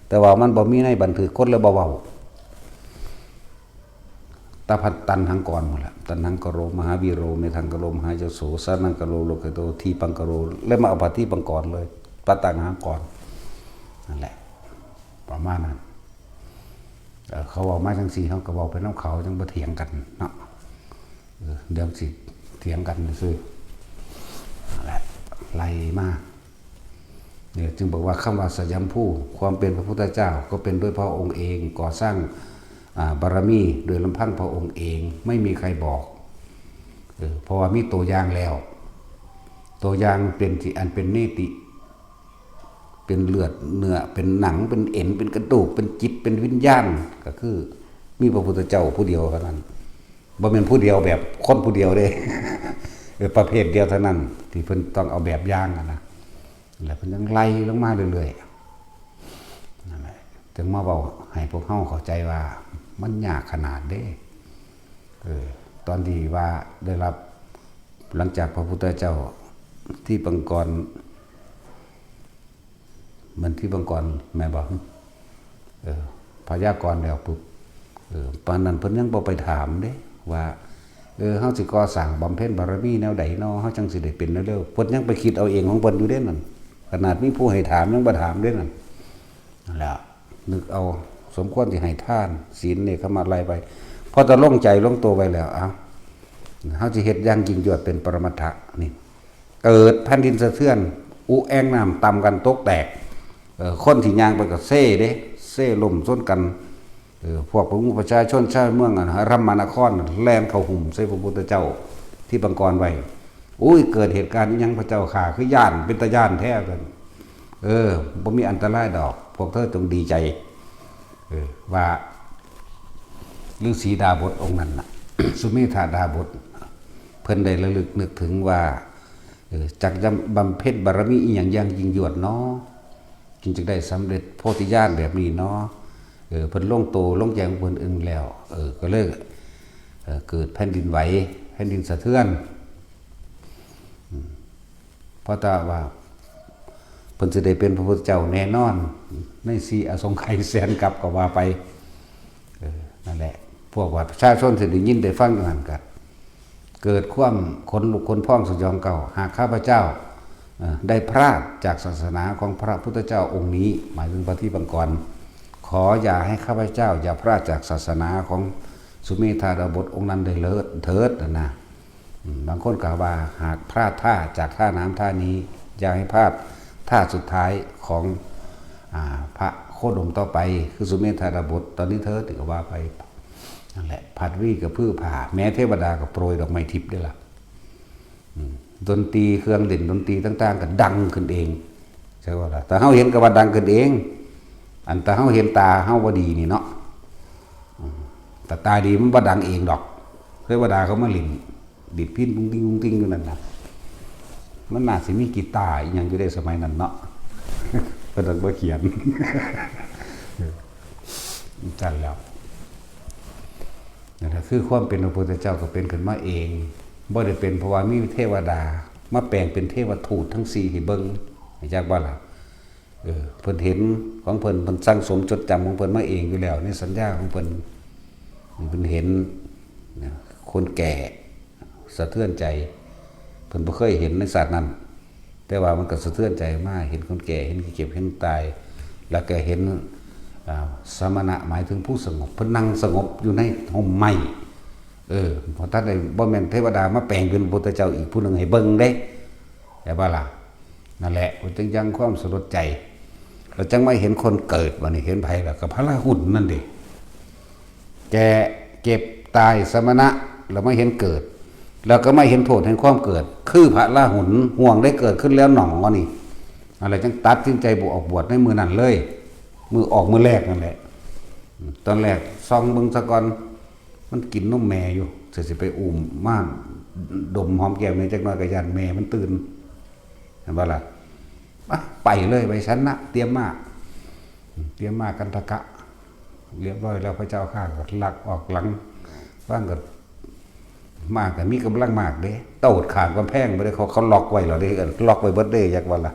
แต่ว่ามันบ่มีในบันทึก คนเลยบ่เว้า ตาพัดตันหังกรหมดละ ตันหังกโร มหาวีโร เมธังกโร มหายโส สานังกโร โลกโต ทีปังกโร และมาเอาพระทีปังกรเลย พระตันหังกร นั่นแหละ ประมาณนั้น เอ่อ เขาเว้ามาจั่งซี้ เขาก็เว้าไปนำเขา จั่งบ่เถียงกันเนาะ เออ เดี๋ยวสิเถียงกันซื่อ นั่นแหละ ไล่มา เนี่ยจึงบอกว่าคำว่าสยามภู ความเป็นพระพุทธเจ้าก็เป็นด้วยพระองค์เอง ก่อสร้าง อ่า บารมีโดยลำพังพระองค์เอง ไม่มีใครบอก เออ เพราะว่ามีตัวอย่างแล้ว ตัวอย่างเป็นที่อันเป็นเนติ เป็นเลือดเนื้อ เป็นหนัง เป็นเอ็น เป็นกระดูก เป็นจิต เป็นวิญญาณ ก็คือมีพระพุทธเจ้าผู้เดียวเท่านั้น บ่แม่นผู้เดียวแบบคนผู้เดียวเด้ เออ ประเภทเดียวเท่านั้น ที่เพิ่นต้องเอาแบบอย่างอะนะ แล้วเพิ่นยังไล่ลงมาเรื่อยๆ นั่นแหละ ถึงมาเว้าให้พวกเฮาเข้าใจว่ามันยากขนาดเด้ เออ ตอนที่ว่าได้รับ หลังจากพระพุทธเจ้าที่ปางกร มันที่ปางกรแม่นบ่ เออ พยากรณ์แล้วปุ๊บ เออ ปานนั้นเพิ่นยังบ่ไปถามเด้ ว่า เออ เฮาสิก่อสร้างบำเพ็ญบารมีแนวใดน้อ เฮาจังสิได้เป็นแนวเร็ว เพิ่นยังไปคิดเอาเองของเพิ่นอยู่เด้นั่น ขนาดมีผู้ให้ถามยังบ่ถามเด้นั่น นั่นแหละ นึกเอา สมควรสิให้ทาน ศีล เนกขัมมะ ไล่ไป พอตะลงใจลงตัวไว้แล้ว เอ้า เฮาสิเฮ็ดอย่างยิ่งยวดเป็นปรมัตถะนี่ เกิดแผ่นดินสะเทือน อุแอ่งน้ำต่ำกันตกแตก เอ่อ คนที่ย่างไปก็เซเด้ เซล้มชนกัน เออ พวกประมุขประชาชนชาวเมืองอะนะ รัมมานคร แล่นเข้าหุ้มใส่พระพุทธเจ้าที่ปางกรไว้ อุ้ย เกิดเหตุการณ์อิหยังพระเจ้าข้า คือย้าน เป็นตาย้านแท้เพิ่น เออ บ่มีอันตรายดอก พวกเธอจงดีใจ เออ ว่าฤาษีดาบสองค์นั้นน่ะ สุเมธาดาบส เพิ่นได้ระลึกนึกถึงว่า เออ จักยำบำเพ็ญบารมีอีหยังอย่างยิ่งยวดเนาะ จึงจะได้สำเร็จโพธิญาณแบบนี้เนาะ เออ เพิ่นลงโตลงแจงเพิ่นเองแล้ว เออ ก็เลย เออ เกิดแผ่นดินไหว แผ่นดินสะเทือน อืม เพราะแต่ว่า เพิ่นสิได้เป็นพระพุทธเจ้าแน่นอน ในสี่อสงไขยแสนกัปก็ว่าไป เออ นั่นแหละ พวกว่าประชาชนสิได้ยินได้ฟังอยู่หั่นก็ เกิดความขนลุกขนพองสยองเกล้า หากข้าพเจ้า เอ่อ ได้พลาดจากศาสนาของพระพุทธเจ้าองค์นี้ หมายถึงพระที่ปางกร ขออย่าให้ข้าพเจ้าอย่าพลาดจากศาสนาของสุเมธาดาบสองค์นั้นได้เลิศเถิดนะนะ อืม บางคนก็ว่าหากพลาดท่าจากท่าน้ำท่านี้ อย่าให้พลาดท่าสุดท้ายของ อ่า พระโคดมต่อไป คือสุเมธาดาบสตอนนี้เถิดก็ว่าไป นั่นแหละ พัดวีกระพือผ้า แม้เทวดาก็โปรยดอกไม้ทิพย์ได้ละ อืม ดนตรีเครื่องเล่นดนตรีต่างๆ ก็ดังขึ้นเอง ใช่ว่าล่ะ แต่เฮาเห็นก็ว่าดังขึ้นเอง อันแต่เฮาเห็นตาเฮาบ่ดีนี่เนาะ อืม แต่ตาดีมันบ่ดังเองดอก เทวดาเขามาเล่น ดีดพิณพุ้งติ้งพุ้งติ้งอยู่นั่นน่ะ มันน่าสิมีกีตาร์อีหยังอยู่ได้สมัยนั้นเนาะ เพิ่นบ่เขียน จั่นแล้ว นั่นแหละ คือความเป็นพระพุทธเจ้าก็เป็นขึ้นมาเอง บ่ได้เป็นเพราะว่ามีเทวดามาแปลงเป็นเทวทูตทั้งสี่ให้เบิ่ง จักบ่ล่ะ เออ เพิ่นเห็นของเพิ่น เพิ่นสั่งสมจดจำของเพิ่นมาเองอยู่แล้ว ในสัญญาของเพิ่น เพิ่นเห็นนะ คนแก่สะเทือนใจ เพิ่นบ่เคยเห็นในชาตินั้น แต่ว่ามันก็สะเทือนใจมา เห็นคนแก่ เห็นเจ็บ เห็นตาย แล้วก็เห็น อ่า สมณะ หมายถึงผู้สงบ เพิ่นนั่งสงบอยู่ในฮ่มไม้ เออ เพราะท่านได้ บ่แม่นเทวดามาแปลงเป็นพระพุทธเจ้าอีกผู้หนึ่งให้เบิ่งเด้ ใช่ปะล่ะ นั่นแหละ มันจึงยังความสลดใจ เราจังไม่เห็นคนเกิด บัดนี้เห็นไผล่ะ ก็พระราหุลนั่นเด้ แก่ เจ็บ ตาย สมณะ เราไม่เห็นเกิด เราก็ไม่เห็นโทษแห่งความเกิด คือพระราหุล ห่วงได้เกิดขึ้นแล้วหนอนี่ อะไรจังตัดสินใจบวช ออกบวชในมื้อนั้นเลย มื้อออกมื้อแรกนั่นแหละ ตอนแรกส่องเบิ่งซะก่อน มันกินนมแม่อยู่ สิ สิไปอุ้มมาดมหอมแก้มแม่จักหน่อย ก็ย่านแม่มันตื่น เห็นบ่ล่ะ อ่ะ ไปเลย ไปฉันนะ เตรียมมา เตรียมมากันทกะ เรียบร้อยแล้ว พระเจ้าข้าก็ลักออกหลัง ฟังก็ มาก็มีกำลังมากเด้ โตดข้ามกำแพงบ่ได้ เขา เขาล็อกไว้แล้วเด้ เอิ้นล็อกไว้เบิดเด้ อยากว่าล่ะ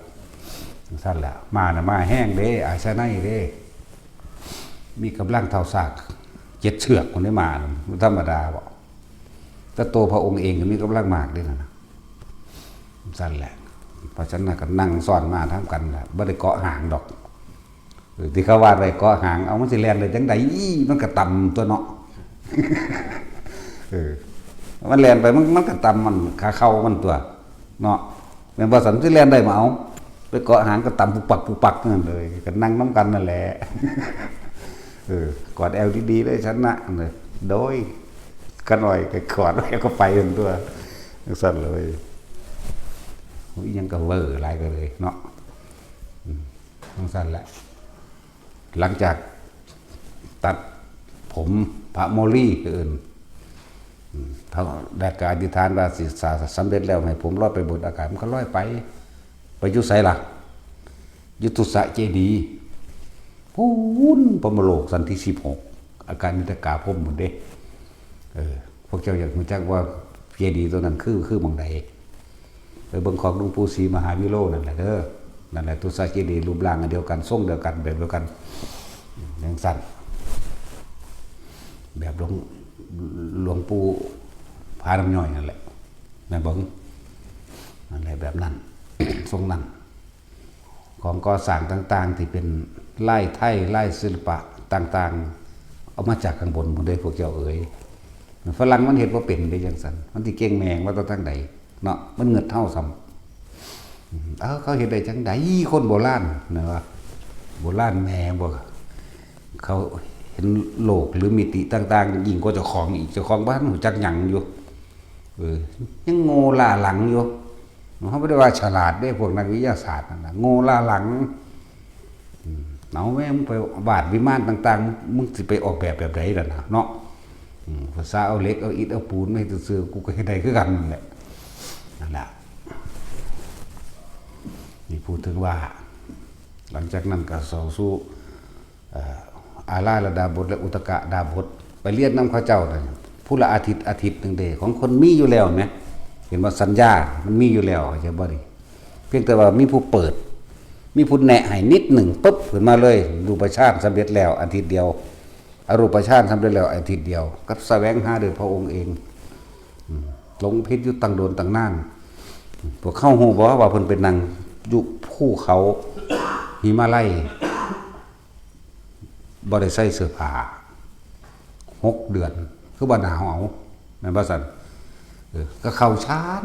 ซั่นแหละ มาน่ะ มาแฮงเด้ อาชาไนยเด้ มีกำลังเท่าซากเจ็ดเชือก คนได้มา บ่ธรรมดาบ่ แต่ตัวพระองค์เองก็มีกำลังมากเด้นั่นน่ะ ซั่นแหละ เพราะฉะนั้นก็นั่งซ้อนมาทำกันแหละ บ่ได้เกาะหางดอก เออ ที่เขาว่าไปเกาะหาง เอามันสิแล่นได้จังใด๋ อี้ มันก็ต่ำตัวเนาะ เออ มันแล่นไป มัน มันก็ต่ำมัน ขาเข่ามันตัว เนาะ แม่นบ่ สันสิแล่นได้มาเอา ไป เกาะหางก็ตำปุกปักปุกปักนั่นเลย ก็นั่งนำกันนั่นแหละ เออกอดแอวดีๆเลย ฉันนะเนี่ย โดย ขะน้อยก็กอดแล้วก็ไปกันตั๊ว จั่งซั้นเลย อิหยังก็เว่อหลายก็เลยเนาะ อืม จั่งซั้นแหละ หลังจากตัดผมพระโมลี เอิ้น อืม พระ แล้วก็อธิษฐานว่าสิสาสำเร็จแล้ว ให้ผมลอยไปบนอากาศ มันก็ลอยไป ไปอยู่ไสล่ะ อยู่ตุสะเจดีย์ พู้นพรหมโลกชั้นที่สิบหก อาการนิตกาพรหมพู้นเด้ เออ พวกเจ้าอยากรู้จักว่าเจดีย์ตัวนั้นคือ คือหม่องใด ไปเบิ่งของหลวงปู่ศรีมหาวิโรจน์นั่นแหละเด้อ นั่นแหละ ตุสะเจดีย์ รูปร่างอันเดียวกัน ทรงเดียวกัน แบบเดียวกัน จั่งซั้น แบบหลวง หลวงปู่ผาน้ำย้อยนั่นแหละ แม่นบ่ นั่นแหละ แบบนั้น ทรงนั้น ของก่อสร้างต่างๆ ที่เป็นลายไทย ลายศิลปะต่างๆ เอามาจากข้างบนหมดเลย พวกเจ้าเอ๋ย ฝรั่งมันเฮ็ดบ่เป็นเด้จั่งซั้น มันสิเก่งแม่งว่าแต่ทางใดเนาะ มันเงิดเฮาซ้ำ เอ้า เขาเฮ็ดได้จั่งใด คนโบราณนะว่า โบราณแม่บ่ เขาเห็นโลกหรือมิติต่างๆ ยิ่งกว่าเจ้าของอีก เจ้าของบ่ทันรู้จักหยังอยู่ เออ ยังโง่ล้าหลังอยู่ เขาบ่ได้ว่าฉลาดเด้ พวกนักวิทยาศาสตร์นั่นน่ะ โง่ล้าหลัง อืม เอาแม่ มึงไปวาดวิมานต่างๆ มึงสิไปออกแบบแบบใดล่ะนะ เนาะ อืม ภาษาเอาเหล็ก เอาอิฐ เอาปูนมาเฮ็ดซื่อๆ กูก็เฮ็ดได้คือกันนั่นแหละ นั่นแหละ นี่พูดถึงว่า หลังจากนั้นก็เข้าสู่ เอ่อ อาราธดาบทและอุทกดาบท ไปเรียนนำเขาเจ้าน่ะ ผู้ละอาทิตย์ อาทิตย์หนึ่งเด้ ของคนมีอยู่แล้วแหม เห็นว่าสัญญามันมีอยู่แล้ว เข้าใจบ่นี่ เพียงแต่ว่ามีผู้เปิด มีผู้แนะให้นิดหนึ่งปุ๊บ ขึ้นมาเลย รูปฌานสำเร็จแล้วอาทิตย์เดียว อรูปฌานสำเร็จแล้วอาทิตย์เดียว ก็แสวงหาโดยพระองค์เอง อืม หลงผิดอยู่ตั้งโดนตั้งนาน พวกเขาฮู้บ่ว่าเพิ่นไปนั่งอยู่ภูเขาหิมาลัย บ่ได้ใส่เสื้อผ้า หกเดือน คือบ่หนาวเอา แม่นบ่ซั่น เออ ก็เข้าฌาน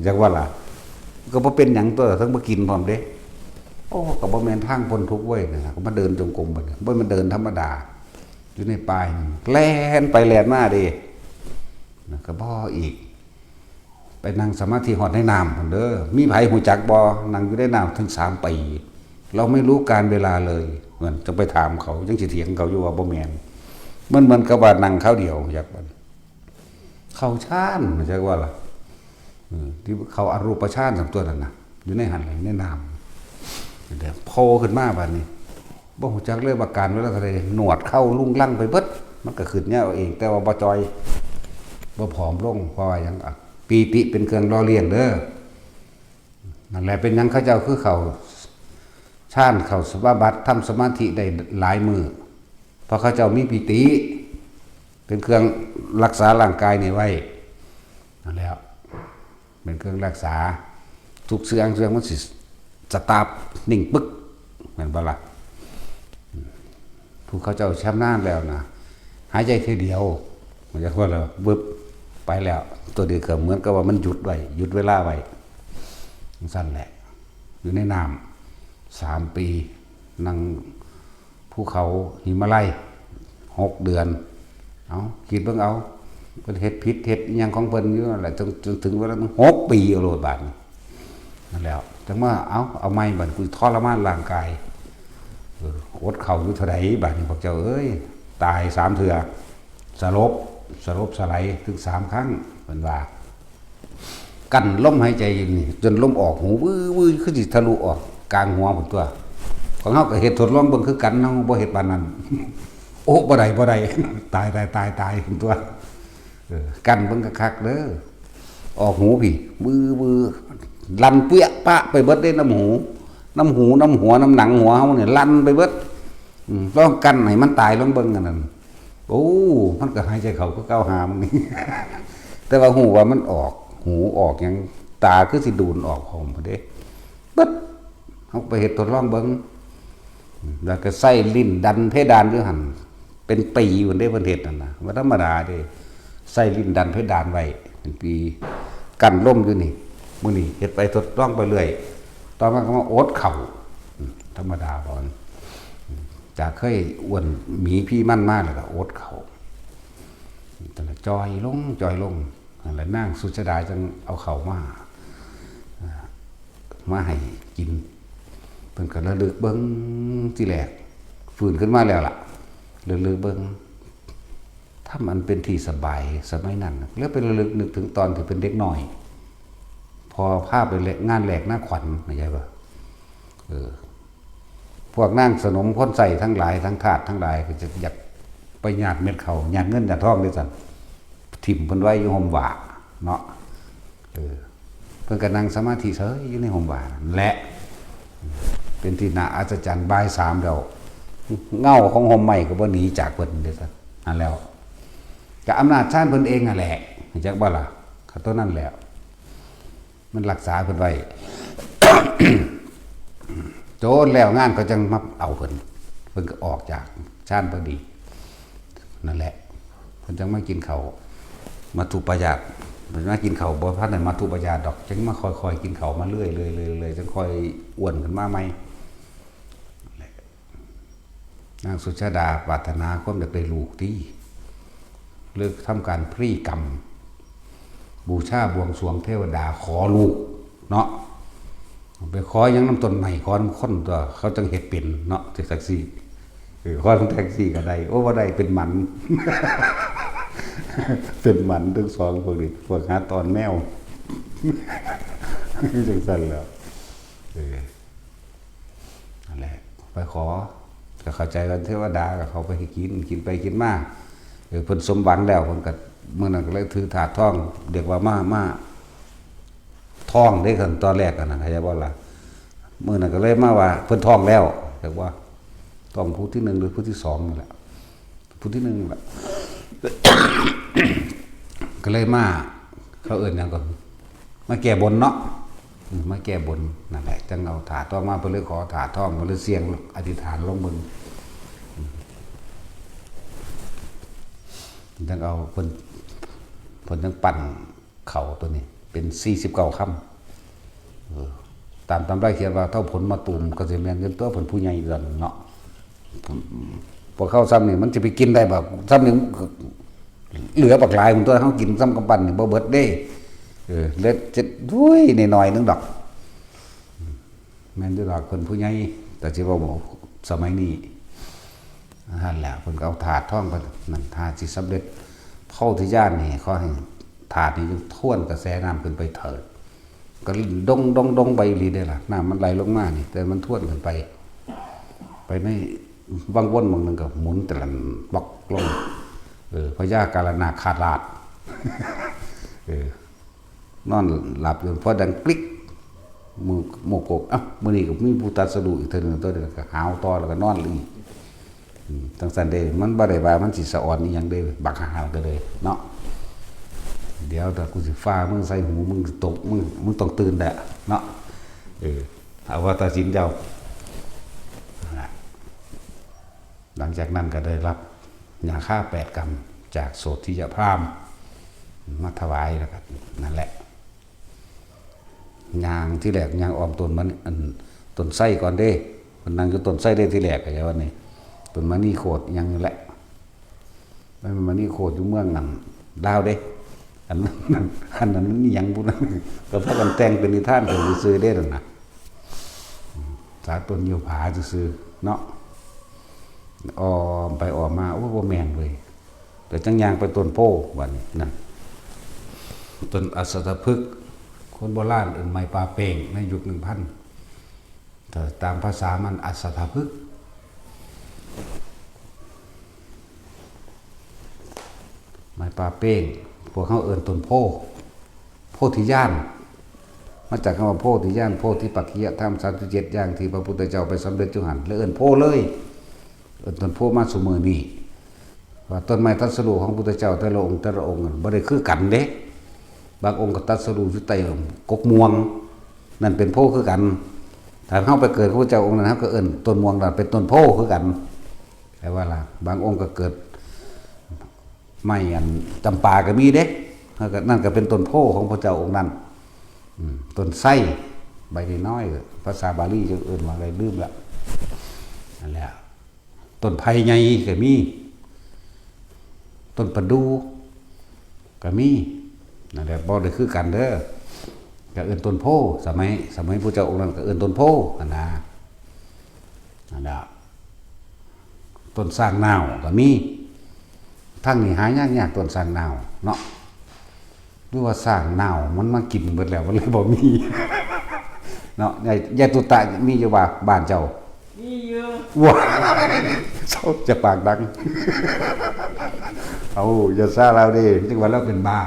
จักว่าล่ะ ก็บ่เป็นหยังตั๊ว ทั้งบ่กินพร้อมเด้ โอ้ ก็บ่แม่นทางพ้นทุกข์เว้ยนะ ก็มาเดินจงกรมบัดนี้ บ่แม่นเดินธรรมดา อยู่ในป่าแห่งหนึ่ง แล่นไปแล่นมาเด้ นะ ก็บ่อีก ไปนั่งสมาธิฮอดในน้ำพู้นเด้อ มีไผฮู้จักบ่ นั่งอยู่ในน้ำถึงสามปี เราไม่รู้กาลเวลาเลย มันจะไปถามเขา ยังสิเถียงเขาอยู่ว่าบ่แม่น มันเหมือนกับว่านั่งคราวเดียว จักบัด เข้าฌาน จักว่าล่ะ เออ ที่เข้าอรูปฌานสามตัวนั่นน่ะ อยู่ในหั่นแหละ ในน้ำ เดี๋ยวโผล่ขึ้นมาบัดนี้ บ่ฮู้จักเลยว่ากาลเวลาเท่าใด หนวดเข้ารุงรังไปเบิด มันก็ขึ้นเนี่ยเอาเอง แต่ว่าบ่จ่อย บ่ผอมลง เพราะว่าหยัง อ่ะ ปีติเป็นเครื่องหล่อเลี้ยงเด้อ นั่นแหละ เป็นหยังเขาเจ้าคือเข้าฌาน เข้าสมาบัติ ทำสมาธิได้หลายมื้อ เพราะเขาเจ้ามีปีติ เป็นเครื่องรักษาร่างกายนี่ไว้ นั่นแหละ เป็นเครื่องรักษา ทุกเสื่องเสื่องมันสิสตาร์ทนิ่งปึ๊ก แม่นบ่ล่ะ ผู้เขาเจ้าชำนาญแล้วนะ หายใจเทื่อเดียว มันจะว่าแล้ว บึบ ไปแล้ว ตัวนี้ก็เหมือนกับว่ามันหยุดไว้ หยุดเวลาไว้ จั่งซั้นแหละ อยู่ในน้ำ สามปี นั่งภูเขาหิมาลัย หกเดือน เอา คิดเบิ่งเอา เพิ่นเฮ็ดผิดเฮ็ดอิหยังของเพิ่นอยู่นั่นแหละ จน จนถึงเวลาหกปีเอาโลดบาดนี้ นั่นแหละ จั่งมา เอา เอาใหม่บัด กูทรมานร่างกาย เออ อดข้าวอยู่เท่าใดบาดนี้ พวกเจ้าเอ้ย ตายสามเทื่อ สลบ สลบสลายถึงสามครั้ง เพิ่นว่า กั้นลมหายใจอยู่นี่ จนลมออกหู วื้อวื้อ คือสิทะลุออกกลางหัวพุ้นตั๊ว ของเฮาก็เฮ็ดทดลองเบิ่งคือกัน เฮาบ่เฮ็ดปานนั้น โอ้ บ่ได้ บ่ได้ ตาย ตาย ตาย ตายพุ้นตั๊ว เออ กั้นเบิ่งคักๆเด้อ ออกหูพี้ วื้อวื้อ ลั่นเปี้ยปะไปเบิดเด้ น้ำหู น้ำหู น้ำหัว น้ำหนังหัวเฮานี่ ลั่นไปเบิด อืม ลองกั้นให้มันตาย ลองเบิ่งอันนั้น โอ้ มันก็หายใจเข้าคือเก่า หามันนี่ แต่ว่าฮู้ว่ามันออก หูออกหยัง ตาคือสิดูนออกพร้อมพุ้นเด้ เบิด เฮาไปเฮ็ดทดลองเบิ่ง แล้วก็ใส่ลิ้นดันเพดานอยู่หั่น เป็นปีพุ้นเด้ เพิ่นเฮ็ดนั่นน่ะ บ่ธรรมดาเด้ ใส่ลิ้นดันเพดานไว้ เป็นปี กั้นลมอยู่นี่ มื้อนี้เฮ็ดไปทดลองไปเรื่อย ต่อมาก็มาอดข้าว อืม ธรรมดาบ่ อืม จากเคยอ้วนหมีพีมันมาแล้วก็อดข้าว แต่ละจ่อยลง จ่อยลง นั่นแหละนางสุชาดาจั่งเอาข้าวมา อ่า มาให้กิน เพิ่นก็ระลึกเบิ่ง ทีแรก ฟื้นขึ้นมาแล้วล่ะ ระลึกเบิ่ง ถ้ำอันเป็นที่สบายสมัยนั้น แล้วไประลึกนึกถึงตอนที่เป็นเด็กน้อย พอพาไปแลก งานแลกนาขวัญ เข้าใจบ่ เออ พวกนางสนมคนใช้ทั้งหลาย ทั้งทาสทั้งหลาย ก็จะอยากไปหยาดเม็ดข้าว หยาดเงินหยาดทองเด้ซั่น ถิ่มเพิ่นไว้อยู่ฮ่มว่าเนาะ เออ เพิ่นก็นั่งสมาธิเฉยอยู่ในฮ่มว่านั่นแหละ เป็นที่น่าอัศจรรย์ บ่ายสามแล้ว เงาของฮ่มไม้ก็บ่หนีจากเพิ่นเด้ซั่น นั่นแล้ว ก็อำนาจฌานเพิ่นเองนั่นแหละ จักบ่ล่ะ ก็ตัวนั้นแหละ มันรักษาเพิ่นไว้ โจนแล้วงานเขาจั่งมาเอาเพิ่น เพิ่นก็ออกจากฌานพอดี นั่นแหละ เพิ่นจั่งมากินข้าว มัทธุปายาต เพิ่นมากินข้าวบ่ทันได้มัทธุปายาตดอก จั่งมาค่อยๆกินข้าวมาเรื่อยๆๆๆ จั่งค่อยอ้วนขึ้นมาใหม่ นางสุชาดาปรารถนาความอยากได้ลูกติ เลยทำการพลีกรรม บูชาบวงสรวงเทวดาขอลูกเนาะ ไปขอหยังนำต้นไม้ ขอนำคนตั๊ว เขาจั่งเฮ็ดเป็นเนาะ จั่งซั่นสิ เออ ขอนำแท็กซี่ก็ได้ โอ้ บ่ได้ เป็นหมัน เป็นหมันทั้งสองพวกนี้ พวกหาตอนแมว จั่งซั่นแหล้ว เออ นั่นแหละ ไปขอ ก็เข้าใจกัน เทวดาก็เข้าไปให้กิน กินไปกินมา เออ เพิ่นสมหวังแล้ว เพิ่นก็ มื้อนั้นก็เลยถือถาดทอง เรียกว่ามา มา ทองเด้ คันตอนแรกอะนะ เข้าใจบ่ล่ะ มื้อนั้นก็เลยมาว่า เพิ่นท้องแล้ว เรียกว่า ท้องผู้ที่หนึ่งหรือผู้ที่สองนี่แหละ ผู้ที่หนึ่งนี่แหละ ก็เลยมา เขาเอิ้นหยังก่อน มาแก้บนเนาะ อืม มาแก้บน นั่นแหละ จั่งเอาถาดทองมา เพิ่นเลยขอถาดทอง เพิ่นเลยเสี่ยงอธิษฐานลองเบิ่ง อืม จั่งเอา เพิ่น เพิ่นจั่งปั้น ข้าวตัวนี้เป็นสี่สิบเก้าคำ เออ ตามตำราเขียนว่าเฒ่าผลมาตูมก็สิแม่นอยู่ตั๊ว เพิ่นผู้ใหญ่ตอนนั้นเนาะ พวกเขาซ้ำนี่มันสิไปกินได้บ่ ซ้ำนี่มันก็เหลือบักหลายพุ้นตั๊ว เฮากินซ้ำกำปั้นนี่บ่เบิดเด้ เออ เหลือเจ็ด โอ้ย น้อยๆหนึ่งดอก แม่นอยู่ดอก เพิ่นผู้ใหญ่ แต่สิเว้าสมัยนี้ นั่นแหละ เพิ่นก็เอาถาดทองไป นั่น ถาดสิสำเร็จโพธิญาณนี่ ขอให้ถาดนี่จงทวนกระแสน้ำขึ้นไปเถิด ก็ดงดงดงไปอีหลีเด้ล่ะ น้ำมันไหลลงมานี่ แต่มันทวนขึ้นไป ไปในวังวนหม่องหนึ่งก็หมุนตะลันป๊อกลง เออ พญาการนาคราช เออ นอนหลับอยู่ พอดังกริ๊ก หมู่ หมู่โกก เอ้า มื้อนี้ก็มีผู้ตรัสรู้อีกเทื่อหนึ่ง ตัวเดียวก็หาวต่อ แล้วก็นอนอีก อืม จั่งซั่นเด้ มันบ่ได้ว่ามันสิสะออนอีหยังเด้ บักห่าก็เลยเนาะ เดี๋ยวถ้ากูสิฟามึงใส่หู มึงตก มึง มึงต้องตื่นแหละเนาะ เออ เอาว่าตัดสินเจ้า นั่นล่ะ หลังจากนั้นก็ได้รับหญ้าคาแปดกำจากโสธิยพราหมณ์ มาถวาย แล้วก็นั่นแหละ ย่างที่แรกย่างอ้อมต้นมัน อัน ต้นไทรก่อนเด้ เพิ่นนั่งอยู่ต้นไทรเด้ที่แรก เข้าใจว่านี่ ต้นมณีโคตรหยังนี่แหละ มันมณีโคตรอยู่เมืองนั่น ลาวเด้ อันนั้น อันนั้นมันอิหยังบุนั้น ก็พากันแต่งเป็นนิทานกันซื่อๆเด้นั่นน่ะ สาต้นยูผาซื่อๆเนาะ อ้อมไปอ้อมมา โอ้ บ่แม่นเว้ย แต่จั่งย่างไปต้นโพธิ์ บัดนี้นั่น ต้นอัสสทพฤกษ์ คนโบราณเอิ้นไม้ป่าแป้ง ในยุคหนึ่งพัน แต่ตามภาษามันอัสสทพฤกษ์ ไม้ป่าแป้ง พวกเขาเอิ้นต้นโพธิ์ โพธิญาณ มาจากคำว่าโพธิญาณ โพธิปักขิยธรรมสามสิบเจ็ดอย่างที่พระพุทธเจ้าไปสำเร็จอยู่หั่น เลยเอิ้นโพธิ์เลย เอิ้นต้นโพธิ์มาซุมื้อนี้ ว่าต้นไม้ตรัสรู้ของพุทธเจ้าแต่ละองค์แต่ละองค์บ่ได้คือกันเด้ บางองค์ก็ตรัสรู้อยู่ใต้กกม่วง นั่นเป็นโพธิ์คือกัน ถ้าเฮาไปเกิดกับพุทธเจ้าองค์นั้น เฮาก็เอิ้นต้นม่วงนั้นเป็นต้นโพธิ์คือกัน แปลว่าล่ะ บางองค์ก็เกิดไม้อันจำปาก็มีเด้ แล้วก็นั่นก็เป็นต้นโพธิ์ของพระเจ้าองค์นั้น อืม ต้นไทร ใบน้อยๆ ภาษาบาลีจั่งเอิ้นว่าอะไรลืมละ นั่นแหละ ต้นไผ่ใหญ่ก็มี ต้นประดู่ก็มี นั่นแหละ บ่ได้คือกันเด้อ ก็เอิ้นต้นโพธิ์ สมัย สมัยพระเจ้าองค์นั้นก็เอิ้นต้นโพธิ์หั่นนะ นั่นแหละ ต้นซางนาวก็มี ทางนี้หายากๆ ต้นซางนาวเนาะ หรือว่าซางนาวมันมากินเบิดแล้ว มันเลยบ่มี เนาะ ยาย ยายตุ๊ตะมีอยู่บ่ บ้านเจ้า มีอยู่ ว้า เจ้าจะปากดัง เอา อย่าซ่าลาวเด้ จั่งว่าลาวเป็นบ้า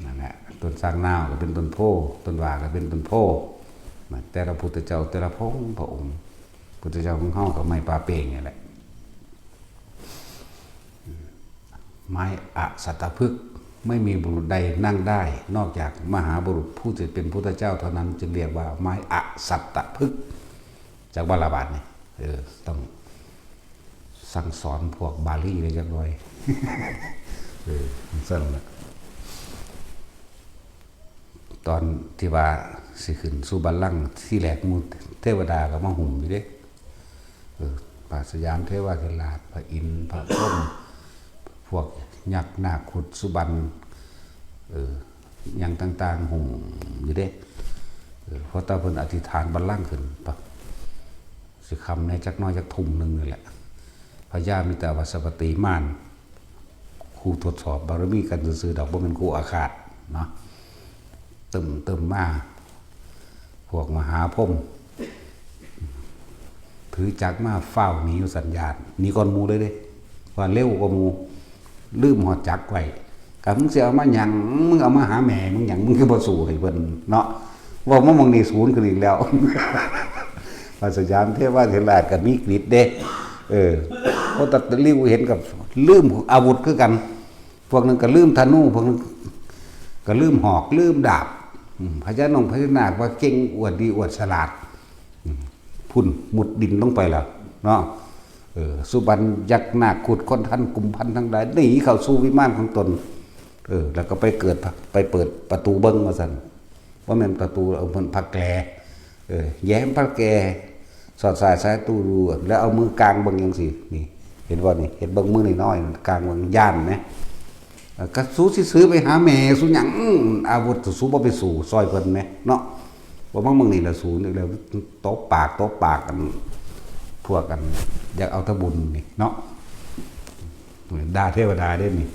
นั่นแหละ ต้นซางนาวก็เป็นต้นโพธิ์ ต้นว่าก็เป็นต้นโพธิ์ นะ แต่ละพุทธเจ้า แต่ละพระองค์ พระองค์ พุทธเจ้าของเฮาก็ไม้ป่าเป้งนี่แหละ ไม้อสัตตพฤกษ์ ไม่มีบุรุษใดนั่งได้ นอกจากมหาบุรุษผู้จะเป็นพุทธเจ้าเท่านั้น จึงเรียกว่าไม้อสัตตพฤกษ์ จักบ่ละบาดนี่ เออ ต้องสั่งสอนพวกบาลีเลยจักหน่อย เออ จั่งซั่นล่ะ ตอนที่ว่าสิขึ้นสู่บัลลังก์ทีแรก หมู่เทวดาก็มาหุ้มอยู่เด้ เออ พระสยามเทวาธิราช พระอินทร์ พระพรหม พวกยักษ์ นาค ครุฑ สุบรรณ เออ หยังต่างๆ หุ้มอยู่เด้ เออ พอตาเพิ่นอธิษฐานบัลลังก์ขึ้นปั๊บ สิค่ำแหน่จักหน่อย จักทุ่มหนึ่งนี่แหละ พญามิตรวัสวัตตีมาร ครูทดสอบบารมีกันซื่อๆ ดอก บ่แม่นครูอาฆาตเนาะ ตึมๆ มา พวกมหาพรหม ถือจักรมาฟ้าวหนีอยู่สัญญาณ หนีก่อนหมู่เลยเด้ ว่าเร็วกว่าหมู่ ลืมฮอดจักรไว้ ก็มึงสิเอามาหยัง มึงเอามาหาแม่มึงหยัง มึงคือบ่สู้ให้เพิ่นเนาะ เว้ามาหม่องนี้ศูนย์ขึ้นอีกแล้ว พระสยามเทวาธิราชก็มีกฤทธิ์เด้ เออ เพราะตะลิวเห็นกับลืมอาวุธคือกัน พวกหนึ่งก็ลืมธนู พวกหนึ่งก็ลืมหอก ลืมดาบ อืม พญานงพญานาคว่าเก่ง อวดดี อวดฉลาด อืม พุ้นมุดดินลงไปแล้วเนาะ เออ สุบรรณยักษ์ นาค ครุฑ คนทัน กุมภัณฑ์ทั้งหลาย หนีเข้าสู่วิมานของตน เออ แล้วก็ไปเกิด ไปเปิดประตูเบิ่งว่าซั่น บ่แม่นประตู เอาเพิ่นผ้าแก เออ แย้มผ้าแก สอดสายสายตู้ดู แล้วเอามือกางเบิ่งจั่งซี้ นี่ เห็นบ่นี่ เห็นเบิ่งมือน้อยๆ กางเบิ่ง ย่านนะ เอ่อ ก็สูสิซื้อไปหาแม่สูหยัง อาวุธสูบ่ไปสู้ซอยเพิ่นแหมเนาะ บ่มาเมืองนี้ละสูนี่แล้ว ตบปาก ตบปากกัน พวกกัน อยากเอาแตะบุญนี่เนาะ ด่าเทวดาเด้นี่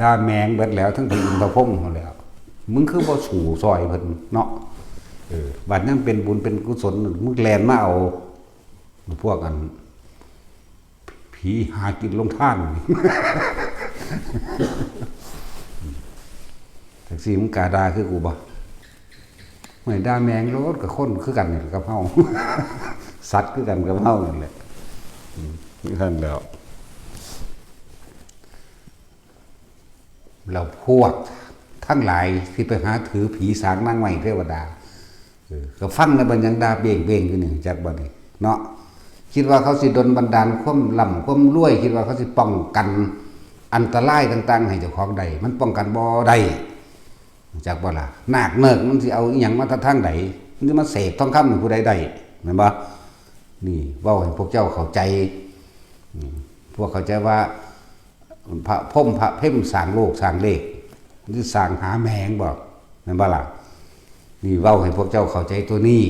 ด่าแมงเบิดแล้ว ทั้งพระอินทร์พระพรหมหมดแล้ว มึงคือบ่สู้ซอยเพิ่นเนาะ เออ บัดยังเป็นบุญเป็นกุศล มึงแล่นมาเอา พวกอัน ผีหากินลงทาน จั่งซี้มึงกล้าด่าคือกูบ่ ไม่ด่าแมงโลด กับคนคือกันนี่แหละกับเฮา สัตว์คือกันกับเฮานี่แหละ อืม นี่ท่านแล้ว แล้วพวกทั้งหลายที่ไปหาถือผีสางนางไม้เทวดา เออ ก็ฟังแล้วมันยังด่าเบ้งๆ อยู่นี่ จักบ่นี่เนาะ คิดว่าเขาสิดลบันดาลความร่ำความรวย คิดว่าเขาสิป้องกันอันตรายต่างๆ ให้เจ้าของได้ มันป้องกันบ่ได้ จักบ่ล่ะ นาคเนิกมันสิเอาอิหยังมาแต่ทางใด มันสิมาเสกทองคำให้ผู้ใดได้ แม่นบ่ นี่เว้าให้พวกเจ้าเข้าใจ อืม พวกเข้าใจว่า พระพรหมพระเพมสร้างโลกสร้างเลข หรือสร้างหาแมงบ่ แม่นบ่ล่ะ นี่เว้าให้พวกเจ้าเข้าใจตัวนี้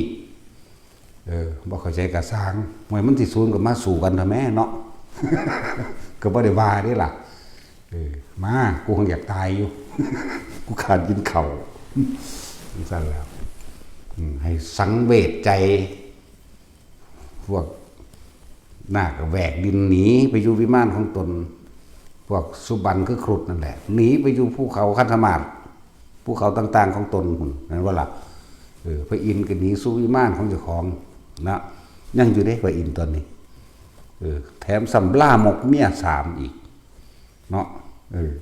เออ บ่เข้าใจก็ซ่าง ห่วย มันสิศูนย์ก็มาสู้กันทำไมเนาะ ก็บ่ได้ว่าเด้ล่ะ เออ มา กูคงอยากตายอยู่ กูขาดกินข้าว จั่งซั่นแล้ว อืม ให้สังเวชใจ พวกนาคก็แหวกดินหนีไปอยู่วิมานของตน พวกสุบรรณคือครุฑนั่นแหละ หนีไปอยู่ภูเขาคันธมาศ ภูเขาต่างๆ ของตนพุ้น แม่นบ่ล่ะ เออ พระอินทร์ก็หนีสู่วิมานของเจ้าของนะ ยังอยู่เด้พระอินทร์ตอนนี้ เออ แถมซ้ำลามกเมียสามอีก เนาะ เออ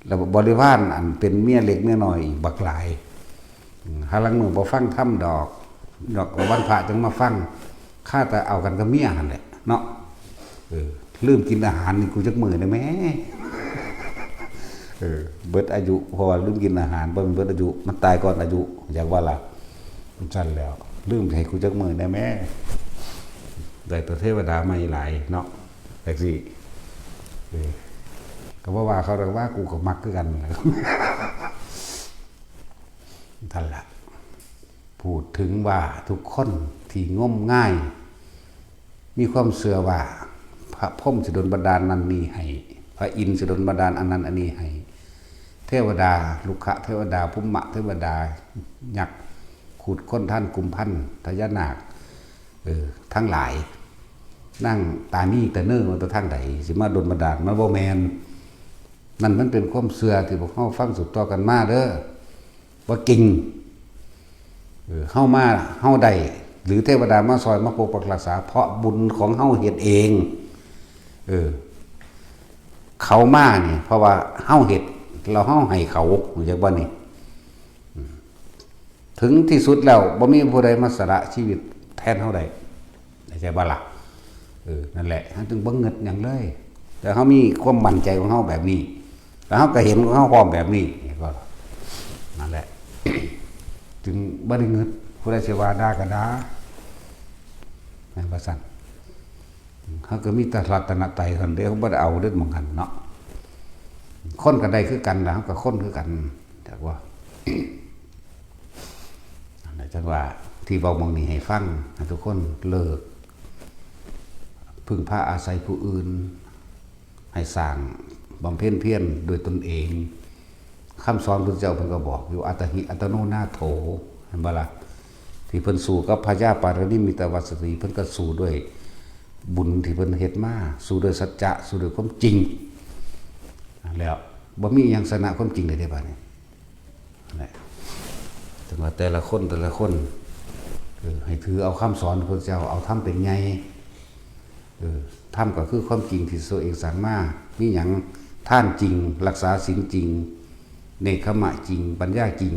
แล้วบริวารอันเป็นเมียเล็กเมียน้อยอีกบักหลาย อืม หาลางมื้อบ่ฟังธรรมดอก ดอกวันพระจั่งมาฟัง ข้าแต่เอากันกับเมียหั่นแหละเนาะ เออ ลืมกินอาหารนี่กูจักมื้อได้แหม เออ เบิดอายุ เพราะว่าลืมกินอาหาร บ่แม่นเบิดอายุ มันตายก่อนอายุ อยากว่าล่ะ มันซั่นแล้ว ลืมให้กูจักมื้อแหน่แม่ ได้ตัวเทวดาใหม่หลายเนาะ จังซี่ เออ ก็บ่ว่าเขาดอก ว่ากูก็มักคือกัน ซั่นล่ะ พูดถึงว่าทุกคนที่งมงาย มีความเชื่อว่าพระพรหมสิดลบันดาลนั่นนี่ให้ พระอินทร์สิดลบันดาลอันนั้นอันนี้ให้ เทวดา รุกขเทวดา ภูมะเทวดา ยักษ์ ครุฑ คนทัน กุมภัณฑ์ พญานาค เออ ทั้งหลาย นางตานีตะเนิว่าแต่ทางใด สิมาดลบันดาล มันบ่แม่น นั่นมันเป็นความเชื่อที่พวกเฮาฟังสืบต่อกันมาเด้อ บ่จริง เออ เฮามา เฮาได้ หรือเทวดามาซอย มาปกปักรักษา เพราะบุญของเฮาเฮ็ดเอง เออ เขามานี่ เพราะว่าเฮาเฮ็ด แล้วเฮาให้เขา รู้จักบ่นี่ อืม ถึงที่สุดแล้ว บ่มีผู้ใดมาสละชีวิตแทนเฮาได้ เข้าใจบ่ล่ะ เออ นั่นแหละ เฮาจึงบ่งึดหยังเลย แต่เฮามีความมั่นใจของเฮาแบบนี้ แล้วเฮาก็เห็นของเฮาพร้อมแบบนี้ นี่ก็ นั่นแหละ จึงบ่ได้งึด ผู้ใดสิว่าด่าก็ด่า แม่นบ่ซั่น เฮาก็มีแต่รัตนตรัยเท่านั้นเด้ เฮาบ่ได้เอาเด้หม่องหั้นเนาะ คนก็ได้คือกันล่ะ เฮาก็คนคือกัน จักว่า นั่นแหละ จังว่าที่เว้าหม่องนี้ให้ฟัง ให้ทุกคนเลิกพึ่งพาอาศัยผู้อื่น ให้สร้างบำเพ็ญเพียรด้วยตนเอง คำสอนพุทธเจ้าเพิ่นก็บอกอยู่ อัตตหิอัตโนนาโถ เห็นบ่ล่ะ ที่เพิ่นสู้กับพญาปาริมิตวัสสี เพิ่นก็สู้ด้วยบุญที่เพิ่นเฮ็ดมา สู้ด้วยสัจจะ สู้ด้วยความจริง แล้วบ่มีหยังชนะความจริงได้เด้บัดนี้ นั่นแหละ ถึงว่าแต่ละคนแต่ละคน เออ ให้ถือเอาคำสอนพระพุทธเจ้า เอาธรรมเป็นใหญ่ เออ ธรรมก็คือความจริงที่ตัวเองสร้างมา มีหยัง ทานจริง รักษาศีลจริง เนกขมะจริง ปัญญาจริง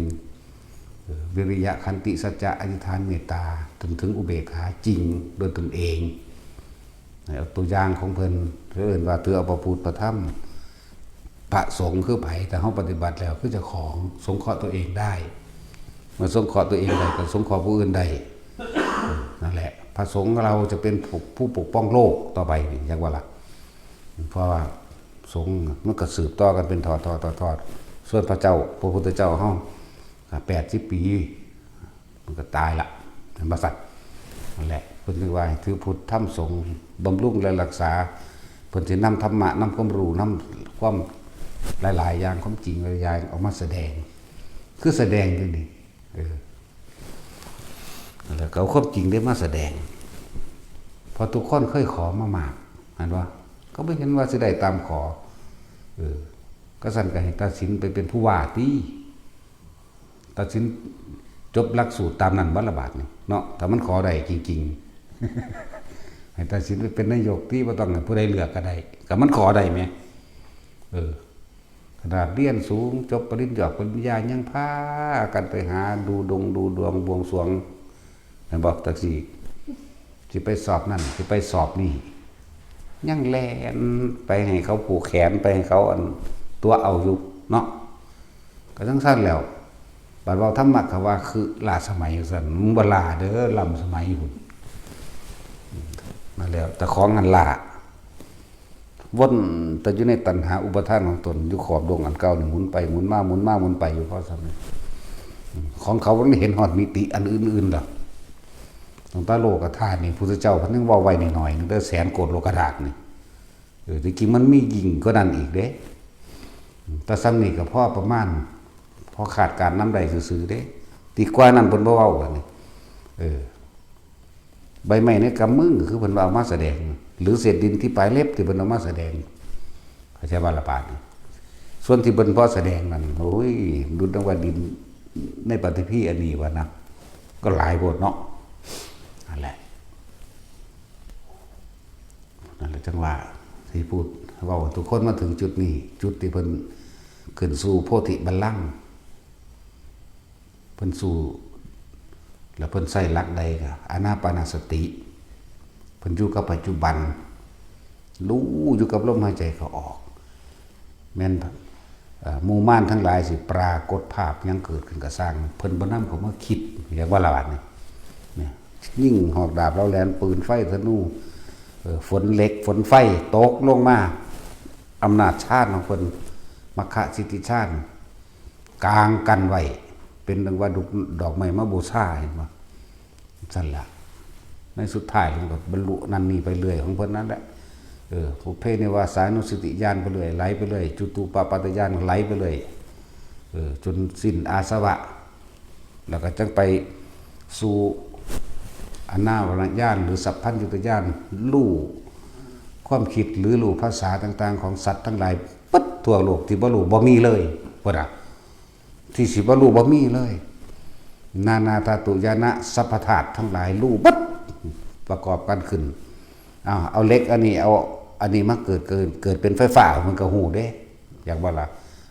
เออ วิริยะ ขันติ สัจจะ อธิษฐาน เมตตา จนถึงอุเบกขาจริงโดยตนเอง เอาตัวอย่างของเพิ่น เพิ่นว่าถือเอาพระพุทธพระธรรม พระสงฆ์คือไผ แต่เฮาปฏิบัติแล้วคือเจ้าของ สงเคราะห์ตัวเองได้ เมื่อสงเคราะห์ตัวเองได้ก็สงเคราะห์ผู้อื่นได้ นั่นแหละ พระสงฆ์เราจะเป็นผู้ ผู้ปกป้องโลกต่อไปนี่ จักว่าล่ะ เพราะว่าสงฆ์มันก็สืบต่อกันเป็นทอดๆๆๆ ส่วนพระเจ้า พระพุทธเจ้าเฮาก็แปดสิบปี มันก็ตายละ แม่นบ่ซั่น นั่นแหละ เพิ่นจึงว่าให้ถือพุทธธรรมสงฆ์ บำรุงและรักษา เพิ่นสินำธรรมะ นำความรู้ นำความหลายๆอย่าง ความจริงหลายๆอย่างออกมาแสดง คือแสดงอยู่นี่ เออ แล้วก็เอาความจริงได้มาแสดง เพราะทุกคนเคยขอมามาก หันบ่ ก็บ่เห็นว่าสิได้ตามขอ เออ ก็ซั่นก็ให้ตัดสินไปเป็นผู้ว่าติ ตัดสินจบหลักสูตรตามนั้นบ่ละบาดนี่เนาะ ถ้ามันขอได้จริงๆ ให้ตัดสินไปเป็นนายกติ บ่ต้องให้ผู้ใดเลือกก็ได้ ก็มันขอได้แหม เออ ขนาดเรียนสูง จบปริญญา ปริญญา ยังพากันไปหาดูดงดูดวงบวงสรวง แม่นบ่ จักซี่ สิไปสอบนั่น สิไปสอบนี่ ยังแล่นไปให้เขาผูกแขน ไปให้เขาอันตั๋วเอาอยู่เนาะ ก็จั่งซั่นแล้ว บัดเว้าธรรมะก็ว่าคือล้าสมัยว่าซั่น มึงบ่ล้าเด้อ ล้ำสมัยพุ้น มาแล้ว แต่ของอันล้า วนแต่อยู่ในตัณหาอุปาทานของตน อยู่ขอบดวงอันเก่านี่ หมุนไปหมุนมา หมุนมาหมุนไปอยู่พอส่ำนี้ ของเขามันเห็นฮอดมิติอันอื่นๆดอก ตั้งแต่โลกธาตุนี่ พุทธเจ้าเพิ่นยังเว้าไว้น้อยๆหนึ่ง แต่แสนโกดโลกธาตุนี่ เออ ที่จริงมันมียิ่งกว่านั้นอีกเด้ แต่ส่ำนี้ก็พอประมาณ พอคาดการณ์นำได้ซื่อๆเด้ ที่กว่านั้นเพิ่นบ่เว้าบัดนี้ เออ ใบไม้ในกำมือ คือเพิ่นว่าเอามาแสดง หรือเศษดินที่ปลายเล็บที่เพิ่นเอามาแสดง เข้าใจบ่ละบาดนี้ ส่วนที่เพิ่นพอแสดงนั่น โอ้ย ดุจดังว่าดินในปฐพีอันนี้ว่านะ ก็หลายโพดเนาะ นั่นแหละ นั่นแหละจั่งว่า ที่พูด เว้าทุกคนมาถึงจุดนี้ จุดที่เพิ่นขึ้นสู่โพธิบัลลังก์ เพิ่นสู้ แล้วเพิ่นใช้หลักใดก็ อานาปานสติ เพิ่นอยู่กับปัจจุบัน รู้อยู่กับลมหายใจเข้าออก แม่น เอ่อหมู่มารทั้งหลายสิปรากฏภาพหยังเกิดขึ้นก็ซ่าง เพิ่นบ่นำเขามาคิด เรียกว่าละบาดนี่ เนี่ย ยิงหอกดาบเหลาแหลม ปืนไฟธนู เอ่อ ฝนเหล็กฝนไฟตกลงมา อำนาจฌานของเพิ่น มัคคะสิทธิฌาน กางกั้นไว้ เป็นดังว่าดอก ดอกไม้มาบูชา เห็นบ่ ซั่นละ ในสุดท้ายเพิ่นก็บรรลุนั่นนี่ไปเรื่อยของเพิ่นนั่นแหละ เออ ปุพเพนิวาสานุสติญาณไปเรื่อย ไหลไปเรื่อย จุตูปปาตญาณไหลไปเรื่อย เออ จนสิ้นอาสวะ แล้วก็จั่งไปสู่อนาวรณญาณ หรือสัพพัญญุตญาณ รู้ความคิดหรือรู้ภาษาต่างๆ ของสัตว์ทั้งหลายเบิดทั่วโลก ที่บ่รู้บ่มีเลย พุ้นน่ะ ที่สิบ่รู้บ่มีเลย นานาธาตุญาณะ สรรพธาตุทั้งหลายรู้เบิด ประกอบกันขึ้น เอา เอาเหล็กอันนี้ เอาอันนี้มาเกิด เกิด เกิดเป็นไฟฟ้า มันก็ฮู้เด้ อยากบ่ล่ะ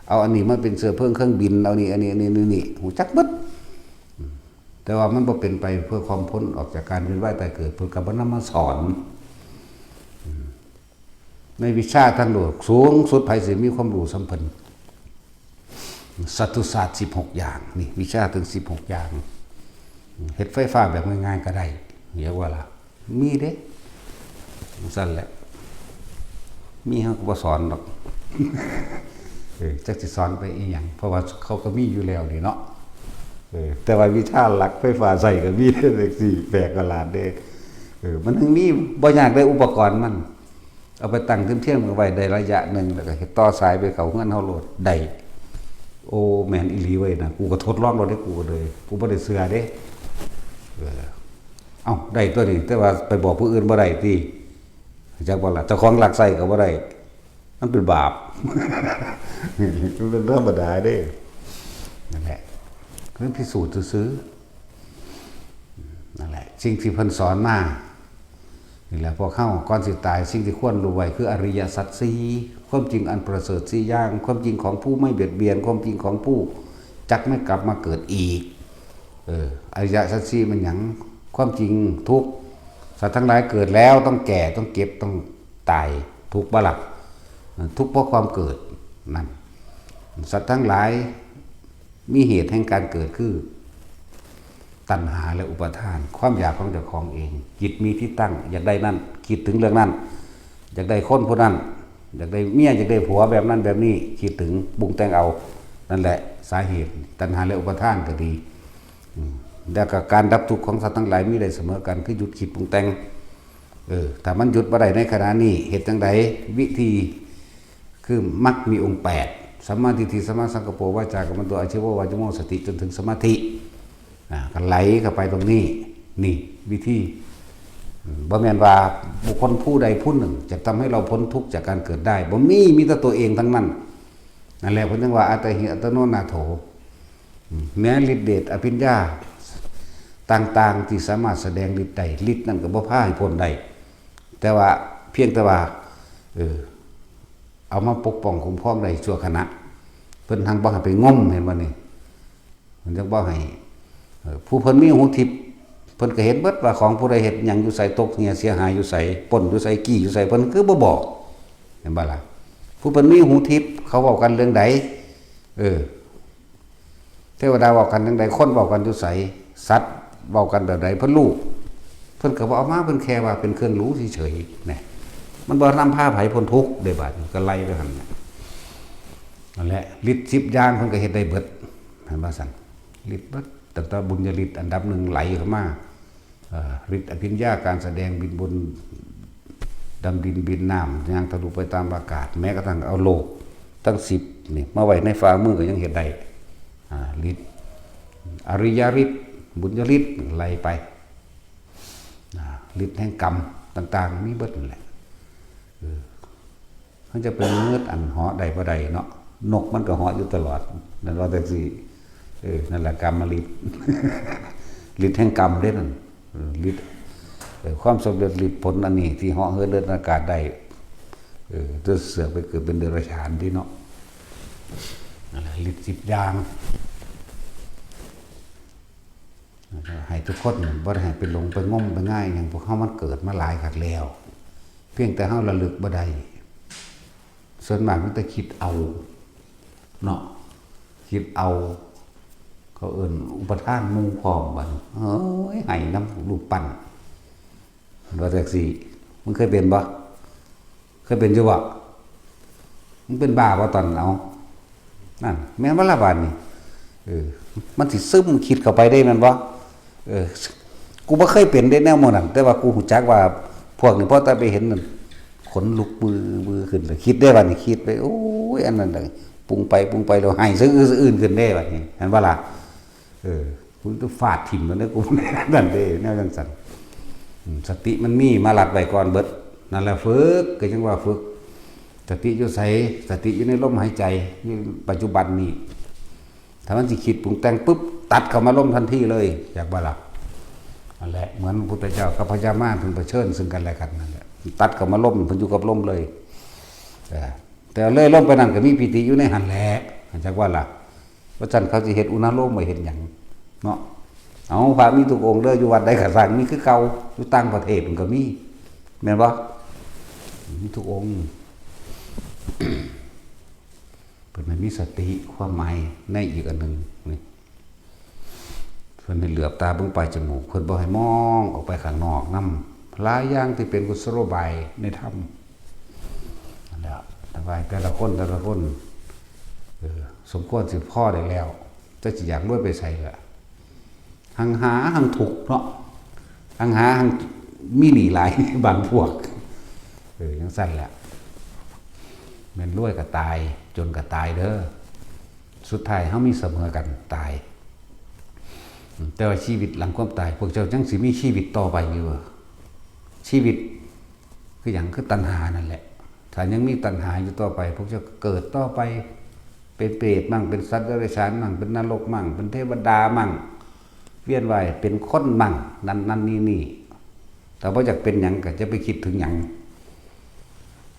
เอาอันนี้มาเป็นเชื้อเพลิงเครื่องบิน เอานี่ อันนี้ อันนี้ นี่ นี่ ฮู้จักเบิด แต่ว่ามันบ่เป็นไปเพื่อความพ้นออกจากการเวียนว่ายตายเกิด เพิ่นก็บ่นำมาสอน ในวิชาทางโลกสูงสุด ไผสิมีความรู้ส่ำเพิ่น สัตตุศาสตร์สิบหกอย่าง นี่ วิชาถึงสิบหกอย่าง เฮ็ดไฟฟ้าแบบง่ายๆก็ได้ เรียกว่าล่ะ มีเด้ ซั่นแหละ มีเฮาก็บ่สอนดอก เออ จักสิสอนไปอีหยัง เพราะว่าเขาก็มีอยู่แล้วนี่เนาะ เออ แต่ว่าวิชาหลักไฟฟ้าใช้ก็มี จังซี่ แปลกประหลาดเด้ เออ มันถึงมี บ่ยากได้อุปกรณ์มัน เอาไปตั้งเทียมๆกันไว้ได้ระยะหนึ่ง แล้วก็เฮ็ดต่อสายไปเข้าเฮือนเฮาโลด ได้ โอ้ แม่นอีหลีเว้ยนะ กูก็ทดลองโลดเด้ กูก็เลย กูบ่ได้เชื่อเด้ เออ เอ้า ได้ตัวนี้ แต่ว่าไปบอกผู้อื่นบ่ได้ติ จักบ่ล่ะ เจ้าของลักใช้ก็บ่ได้ มันเป็นบาป มันเป็นธรรมดาเด้ นั่นแหละ เพิ่นพิสูจน์ซื่อๆ นั่นแหละ สิ่งที่เพิ่นสอนมา นี่แหละ พวกเฮาก่อนสิตาย สิ่งที่ควรรู้ไว้คืออริยสัจสี่ ความจริงอันประเสริฐสี่อย่าง ความจริงของผู้ไม่เบียดเบียน ความจริงของผู้จักไม่กลับมาเกิดอีก เออ อริยสัจสี่มันหยัง ความจริงทุกข์ สัตว์ทั้งหลายเกิดแล้วต้องแก่ ต้องเจ็บ ต้องตาย ทุกข์บ่ล่ะ ทุกข์เพราะความเกิด นั่น สัตว์ทั้งหลายมีเหตุแห่งการเกิดคือ ตัณหาและอุปาทาน ความอยากของเจ้าของเอง จิตมีที่ตั้ง อยากได้นั่น คิดถึงเรื่องนั้น อยากได้คนผู้นั้น อยากได้เมีย อยากได้ผัวแบบนั้นแบบนี้ คิดถึงปรุงแต่งเอา นั่นแหละสาเหตุ ตัณหาและอุปาทานก็ดี อืม แล้วก็การดับทุกข์ของสัตว์ทั้งหลายมีได้เสมอกัน คือหยุดคิดปรุงแต่ง เออ ถ้ามันหยุดบ่ได้ในขณะนี้ เฮ็ดจั่งใด วิธี คือมรรคมีองค์แปด สัมมาทิฏฐิ สัมมาสังกัปโป วาจากัมมันโต อาชีวะวาจโม สติ จนถึงสมาธิ อ่า ก็ไหลเข้าไปตรงนี้ นี่วิธี อืม บ่แม่นว่าบุคคลผู้ใดผู้หนึ่งจะทำให้เราพ้นทุกข์จากการเกิดได้ บ่มี มีแต่ตัวเองทั้งนั้น นั่นแหละเพิ่นจึงว่า อัตตาหิอัตโนนาโถ อืม แม้ฤทธิ์เดชอภิญญาต่างๆ ที่สามารถแสดงฤทธิ์ได้ ฤทธิ์นั่นก็บ่พาให้พ้นได้ แต่ว่าเพียงแต่ว่า เออ เอามาปกป้องคุ้มครองได้ชั่วขณะ เพิ่นหังบ่ให้ไปงม เห็นบ่นี่ เพิ่นจังบ่ให้ เออ ผู้เพิ่นมีหูทิพย์ เพิ่นก็เห็นเบิดว่าของผู้ใดเฮ็ดหยังอยู่ไส ตกเหี่ยเสียหายอยู่ไส ปล้นอยู่ไส จี้อยู่ไส เพิ่นคือบ่บอก เห็นบ่ล่ะ ผู้เพิ่นมีหูทิพย์ เขาเว้ากันเรื่องใด เออ เทวดาเว้ากันจั่งใด คนเว้ากันอยู่ไส สัตว์เว้ากันแบบใด เพิ่นรู้ เพิ่นก็บ่เอามา เพิ่นแค่ว่าเป็นเครื่องรู้เฉยๆ แหม มันบ่นำพาไผพ้นทุกข์เด้ บาดนี้ก็ไล่ไปหั่นน่ะ นั่นแหละ ฤทธิ์สิบอย่างเพิ่นก็เฮ็ดได้เบิด เห็นบ่ซั่น ฤทธิ์เบิด ตั้งแต่บุญญาฤทธิ์อันดับหนึ่งไหลเข้ามา เอ่อ ฤทธิ์อภิญญา การแสดงบินบน ดำดินบินน้ำ ย่างทะลุไปตามอากาศ แม้กระทั่งเอาโลกทั้งสิบนี่มาไว้ในฝ่ามือก็ยังเฮ็ดได้ อ่า ฤทธิ์ อริยฤทธิ์ บุญญาฤทธิ์ ไล่ไป อ่า ฤทธิ์แห่งกรรมต่างๆ มีเบิดนั่นแหละ เออ มันจะเป็นมนุษย์อันเหาะได้บ่ได้เนาะ นกมันก็เหาะอยู่ตลอด นั่นว่าจั่งซี้ เออ นั่นแหละกรรมฤทธิ์ ฤทธิ์แห่งกรรมเด้นั่น เออ ฤทธิ์ เออ ความสำเร็จฤทธิ์ผลอันนี้ที่เหาะเหินเดินอากาศได้ เออ ตัวเสือไปเกิดเป็นเดรัจฉานที่เนาะ นั่นแหละฤทธิ์สิบอย่าง ให้ทุกคนบ่ได้ให้ไปหลงไปงมไปง่ายหยัง พวกเฮามันเกิดมาหลายคักแล้ว เพียงแต่เฮาระลึกบ่ได้ ส่วนมากมันแต่คิดเอา เนาะ คิดเอา เขาเอิ้นอุปทานหมู่พร้อมบัดนี้ เฮ้ย ให้นำรูปปั้น ว่าจั่งซี้ มึงเคยเป็นบ่ เคยเป็นอยู่บ่ มึงเป็นบ้าบ่ตอน เอา นั่น แม่นบ่ล่ะบาดนี้ เออ มันสิซึมคิดเข้าไปเด้ แม่นบ่ เออ กูบ่เคยเป็นเด้แนวหมู่นั้น แต่ว่ากูรู้จักว่าพวกนี้ พอแต่ไปเห็นนั่น ขนลุกวือวือขึ้นเลย คิดได้บาดนี้ คิดไป โอ้ย อันนั้นเลย ปรุงไปปรุงไป แล้วให้สะอื้นสะอื้นขึ้นเด้บาดนี้ แม่นบ่ล่ะ เออ กูต้องฟาดถิ่มมันเด้อ กู นั่นเด้ แนวจั่งซั้น อืม สติมันมีมาลัดไว้ก่อนเบิด นั่นแหละฝึก ก็จั่งว่าฝึก สติอยู่ไส สติอยู่ในลมหายใจ อยู่ปัจจุบันนี้ ถ้ามันสิคิดปรุงแต่งปุ๊บ ตัดเข้ามาลมทันทีเลย อยากบ่ล่ะ นั่นแหละ เหมือนพระพุทธเจ้ากับพญามารเพิ่นเผชิญซึ่งกันและกันนั่นแหละ ตัดเข้ามาลม เพิ่นอยู่กับลมเลย เออ แต่เลยลมไปนั่นก็มีปีติอยู่ในหั่นแหละ จักว่าล่ะ ว่าซั่นเขาสิเฮ็ดอุณาโลมไว้เฮ็ดหยังเนาะ เอา พระมีทุกองค์เด้อ อยู่วัดใดก็ซ่าง มีคือเก่า อยู่ต่างประเทศมันก็มี แม่นบ่ มีทุกองค์ เพิ่นให้มีสติ ความหมายในอีกอันหนึ่งนี่ เพิ่นให้เหลือบตาเบิ่งปลายจมูก เพิ่นบ่ให้มองออกไปข้างนอกนำ หลายอย่างที่เป็นกุศโลบายในธรรม นั่นแหละ แต่ว่าแต่ละคน แต่ละคน เออ สมควรสิพอได้แล้ว แต่สิอยากรวยไปไสล่ะ หังหาหังทุกข์เนาะ หังหาหังมีหนี้หลาย บางพวก เออ จั่งซั้นแหละ แม่นรวยก็ตาย จนก็ตายเด้อ สุดท้ายเฮามีเสมอกัน ตาย อืม แต่ว่าชีวิตหลังความตาย พวกเจ้ายังสิมีชีวิตต่อไปอยู่ ชีวิตคือหยัง คือตัณหานั่นแหละ ถ้ายังมีตัณหาอยู่ต่อไป พวกเจ้าก็เกิดต่อไป เป็นเปรตมั่ง เป็นสัตว์เดรัจฉานมั่ง เป็นนรกมั่ง เป็นเทวดามั่ง เวียนว่ายเป็นคนมั่ง นั่นนั่นนี่นี่ ถ้าบ่อยากเป็นหยังก็อย่าไปคิดถึงหยัง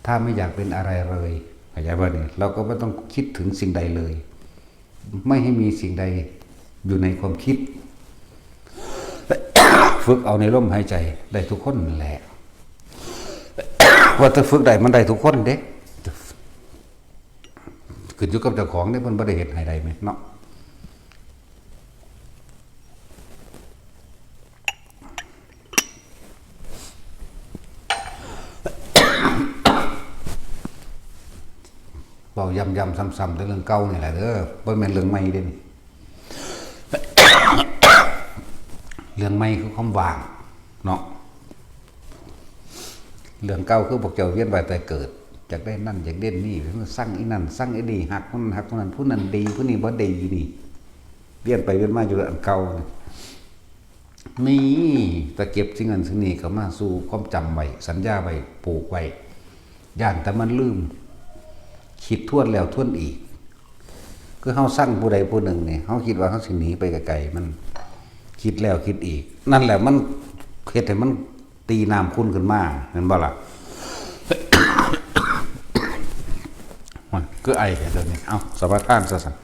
ถ้าไม่อยากเป็นอะไรเลย เข้าใจบ่นี่ เราก็ไม่ต้องคิดถึงสิ่งใดเลย ไม่ให้มีสิ่งใดอยู่ในความคิด ฝึกเอาในลมหายใจได้ทุกคนนั่นแหละ ว่าแต่ฝึกได้มันได้ทุกคนเด้ ขึ้นอยู่กับเจ้าของเด้ เพิ่นบ่ได้เฮ็ดให้ได้แหมเนาะ เว้าย้ำๆ ซ้ำๆ แต่เรื่องเก่านี่แหละเด้อ บ่แม่นเรื่องใหม่เด้นี่ เรื่องใหม่คือความว่างเนาะ เรื่องเก่าคือพวกเจ้าเวียนว่ายตายเกิด อยากได้นั่น อยากได้นี่ ซังอีนั่น ซังอีนี่ ฮักคนนั้น ฮักคนนั้น ผู้นั้นดี ผู้นี้บ่ดีนี่ เวียนไปเวียนมาอยู่อันเก่านี่ นี่ แต่เก็บสิ่งนั้นสิ่งนี้เข้ามาสู่ความจำไว้ สัญญาไว้ ผูกไว้ ย้านแต่มันลืม คิดทวนแล้วทวนอีก คือเฮาซังผู้ใดผู้หนึ่งนี่ เฮาคิดว่าเฮาสิหนีไปไกลๆ มัน คิดแล้วคิดอีก นั่นแหละมันเฮ็ดให้มันตีน้ำขุ่นขึ้นมา แม่นบ่ล่ะ มันคือไอแท้เดี๋ยวนี้ เอ้า สมาทานซะซั่น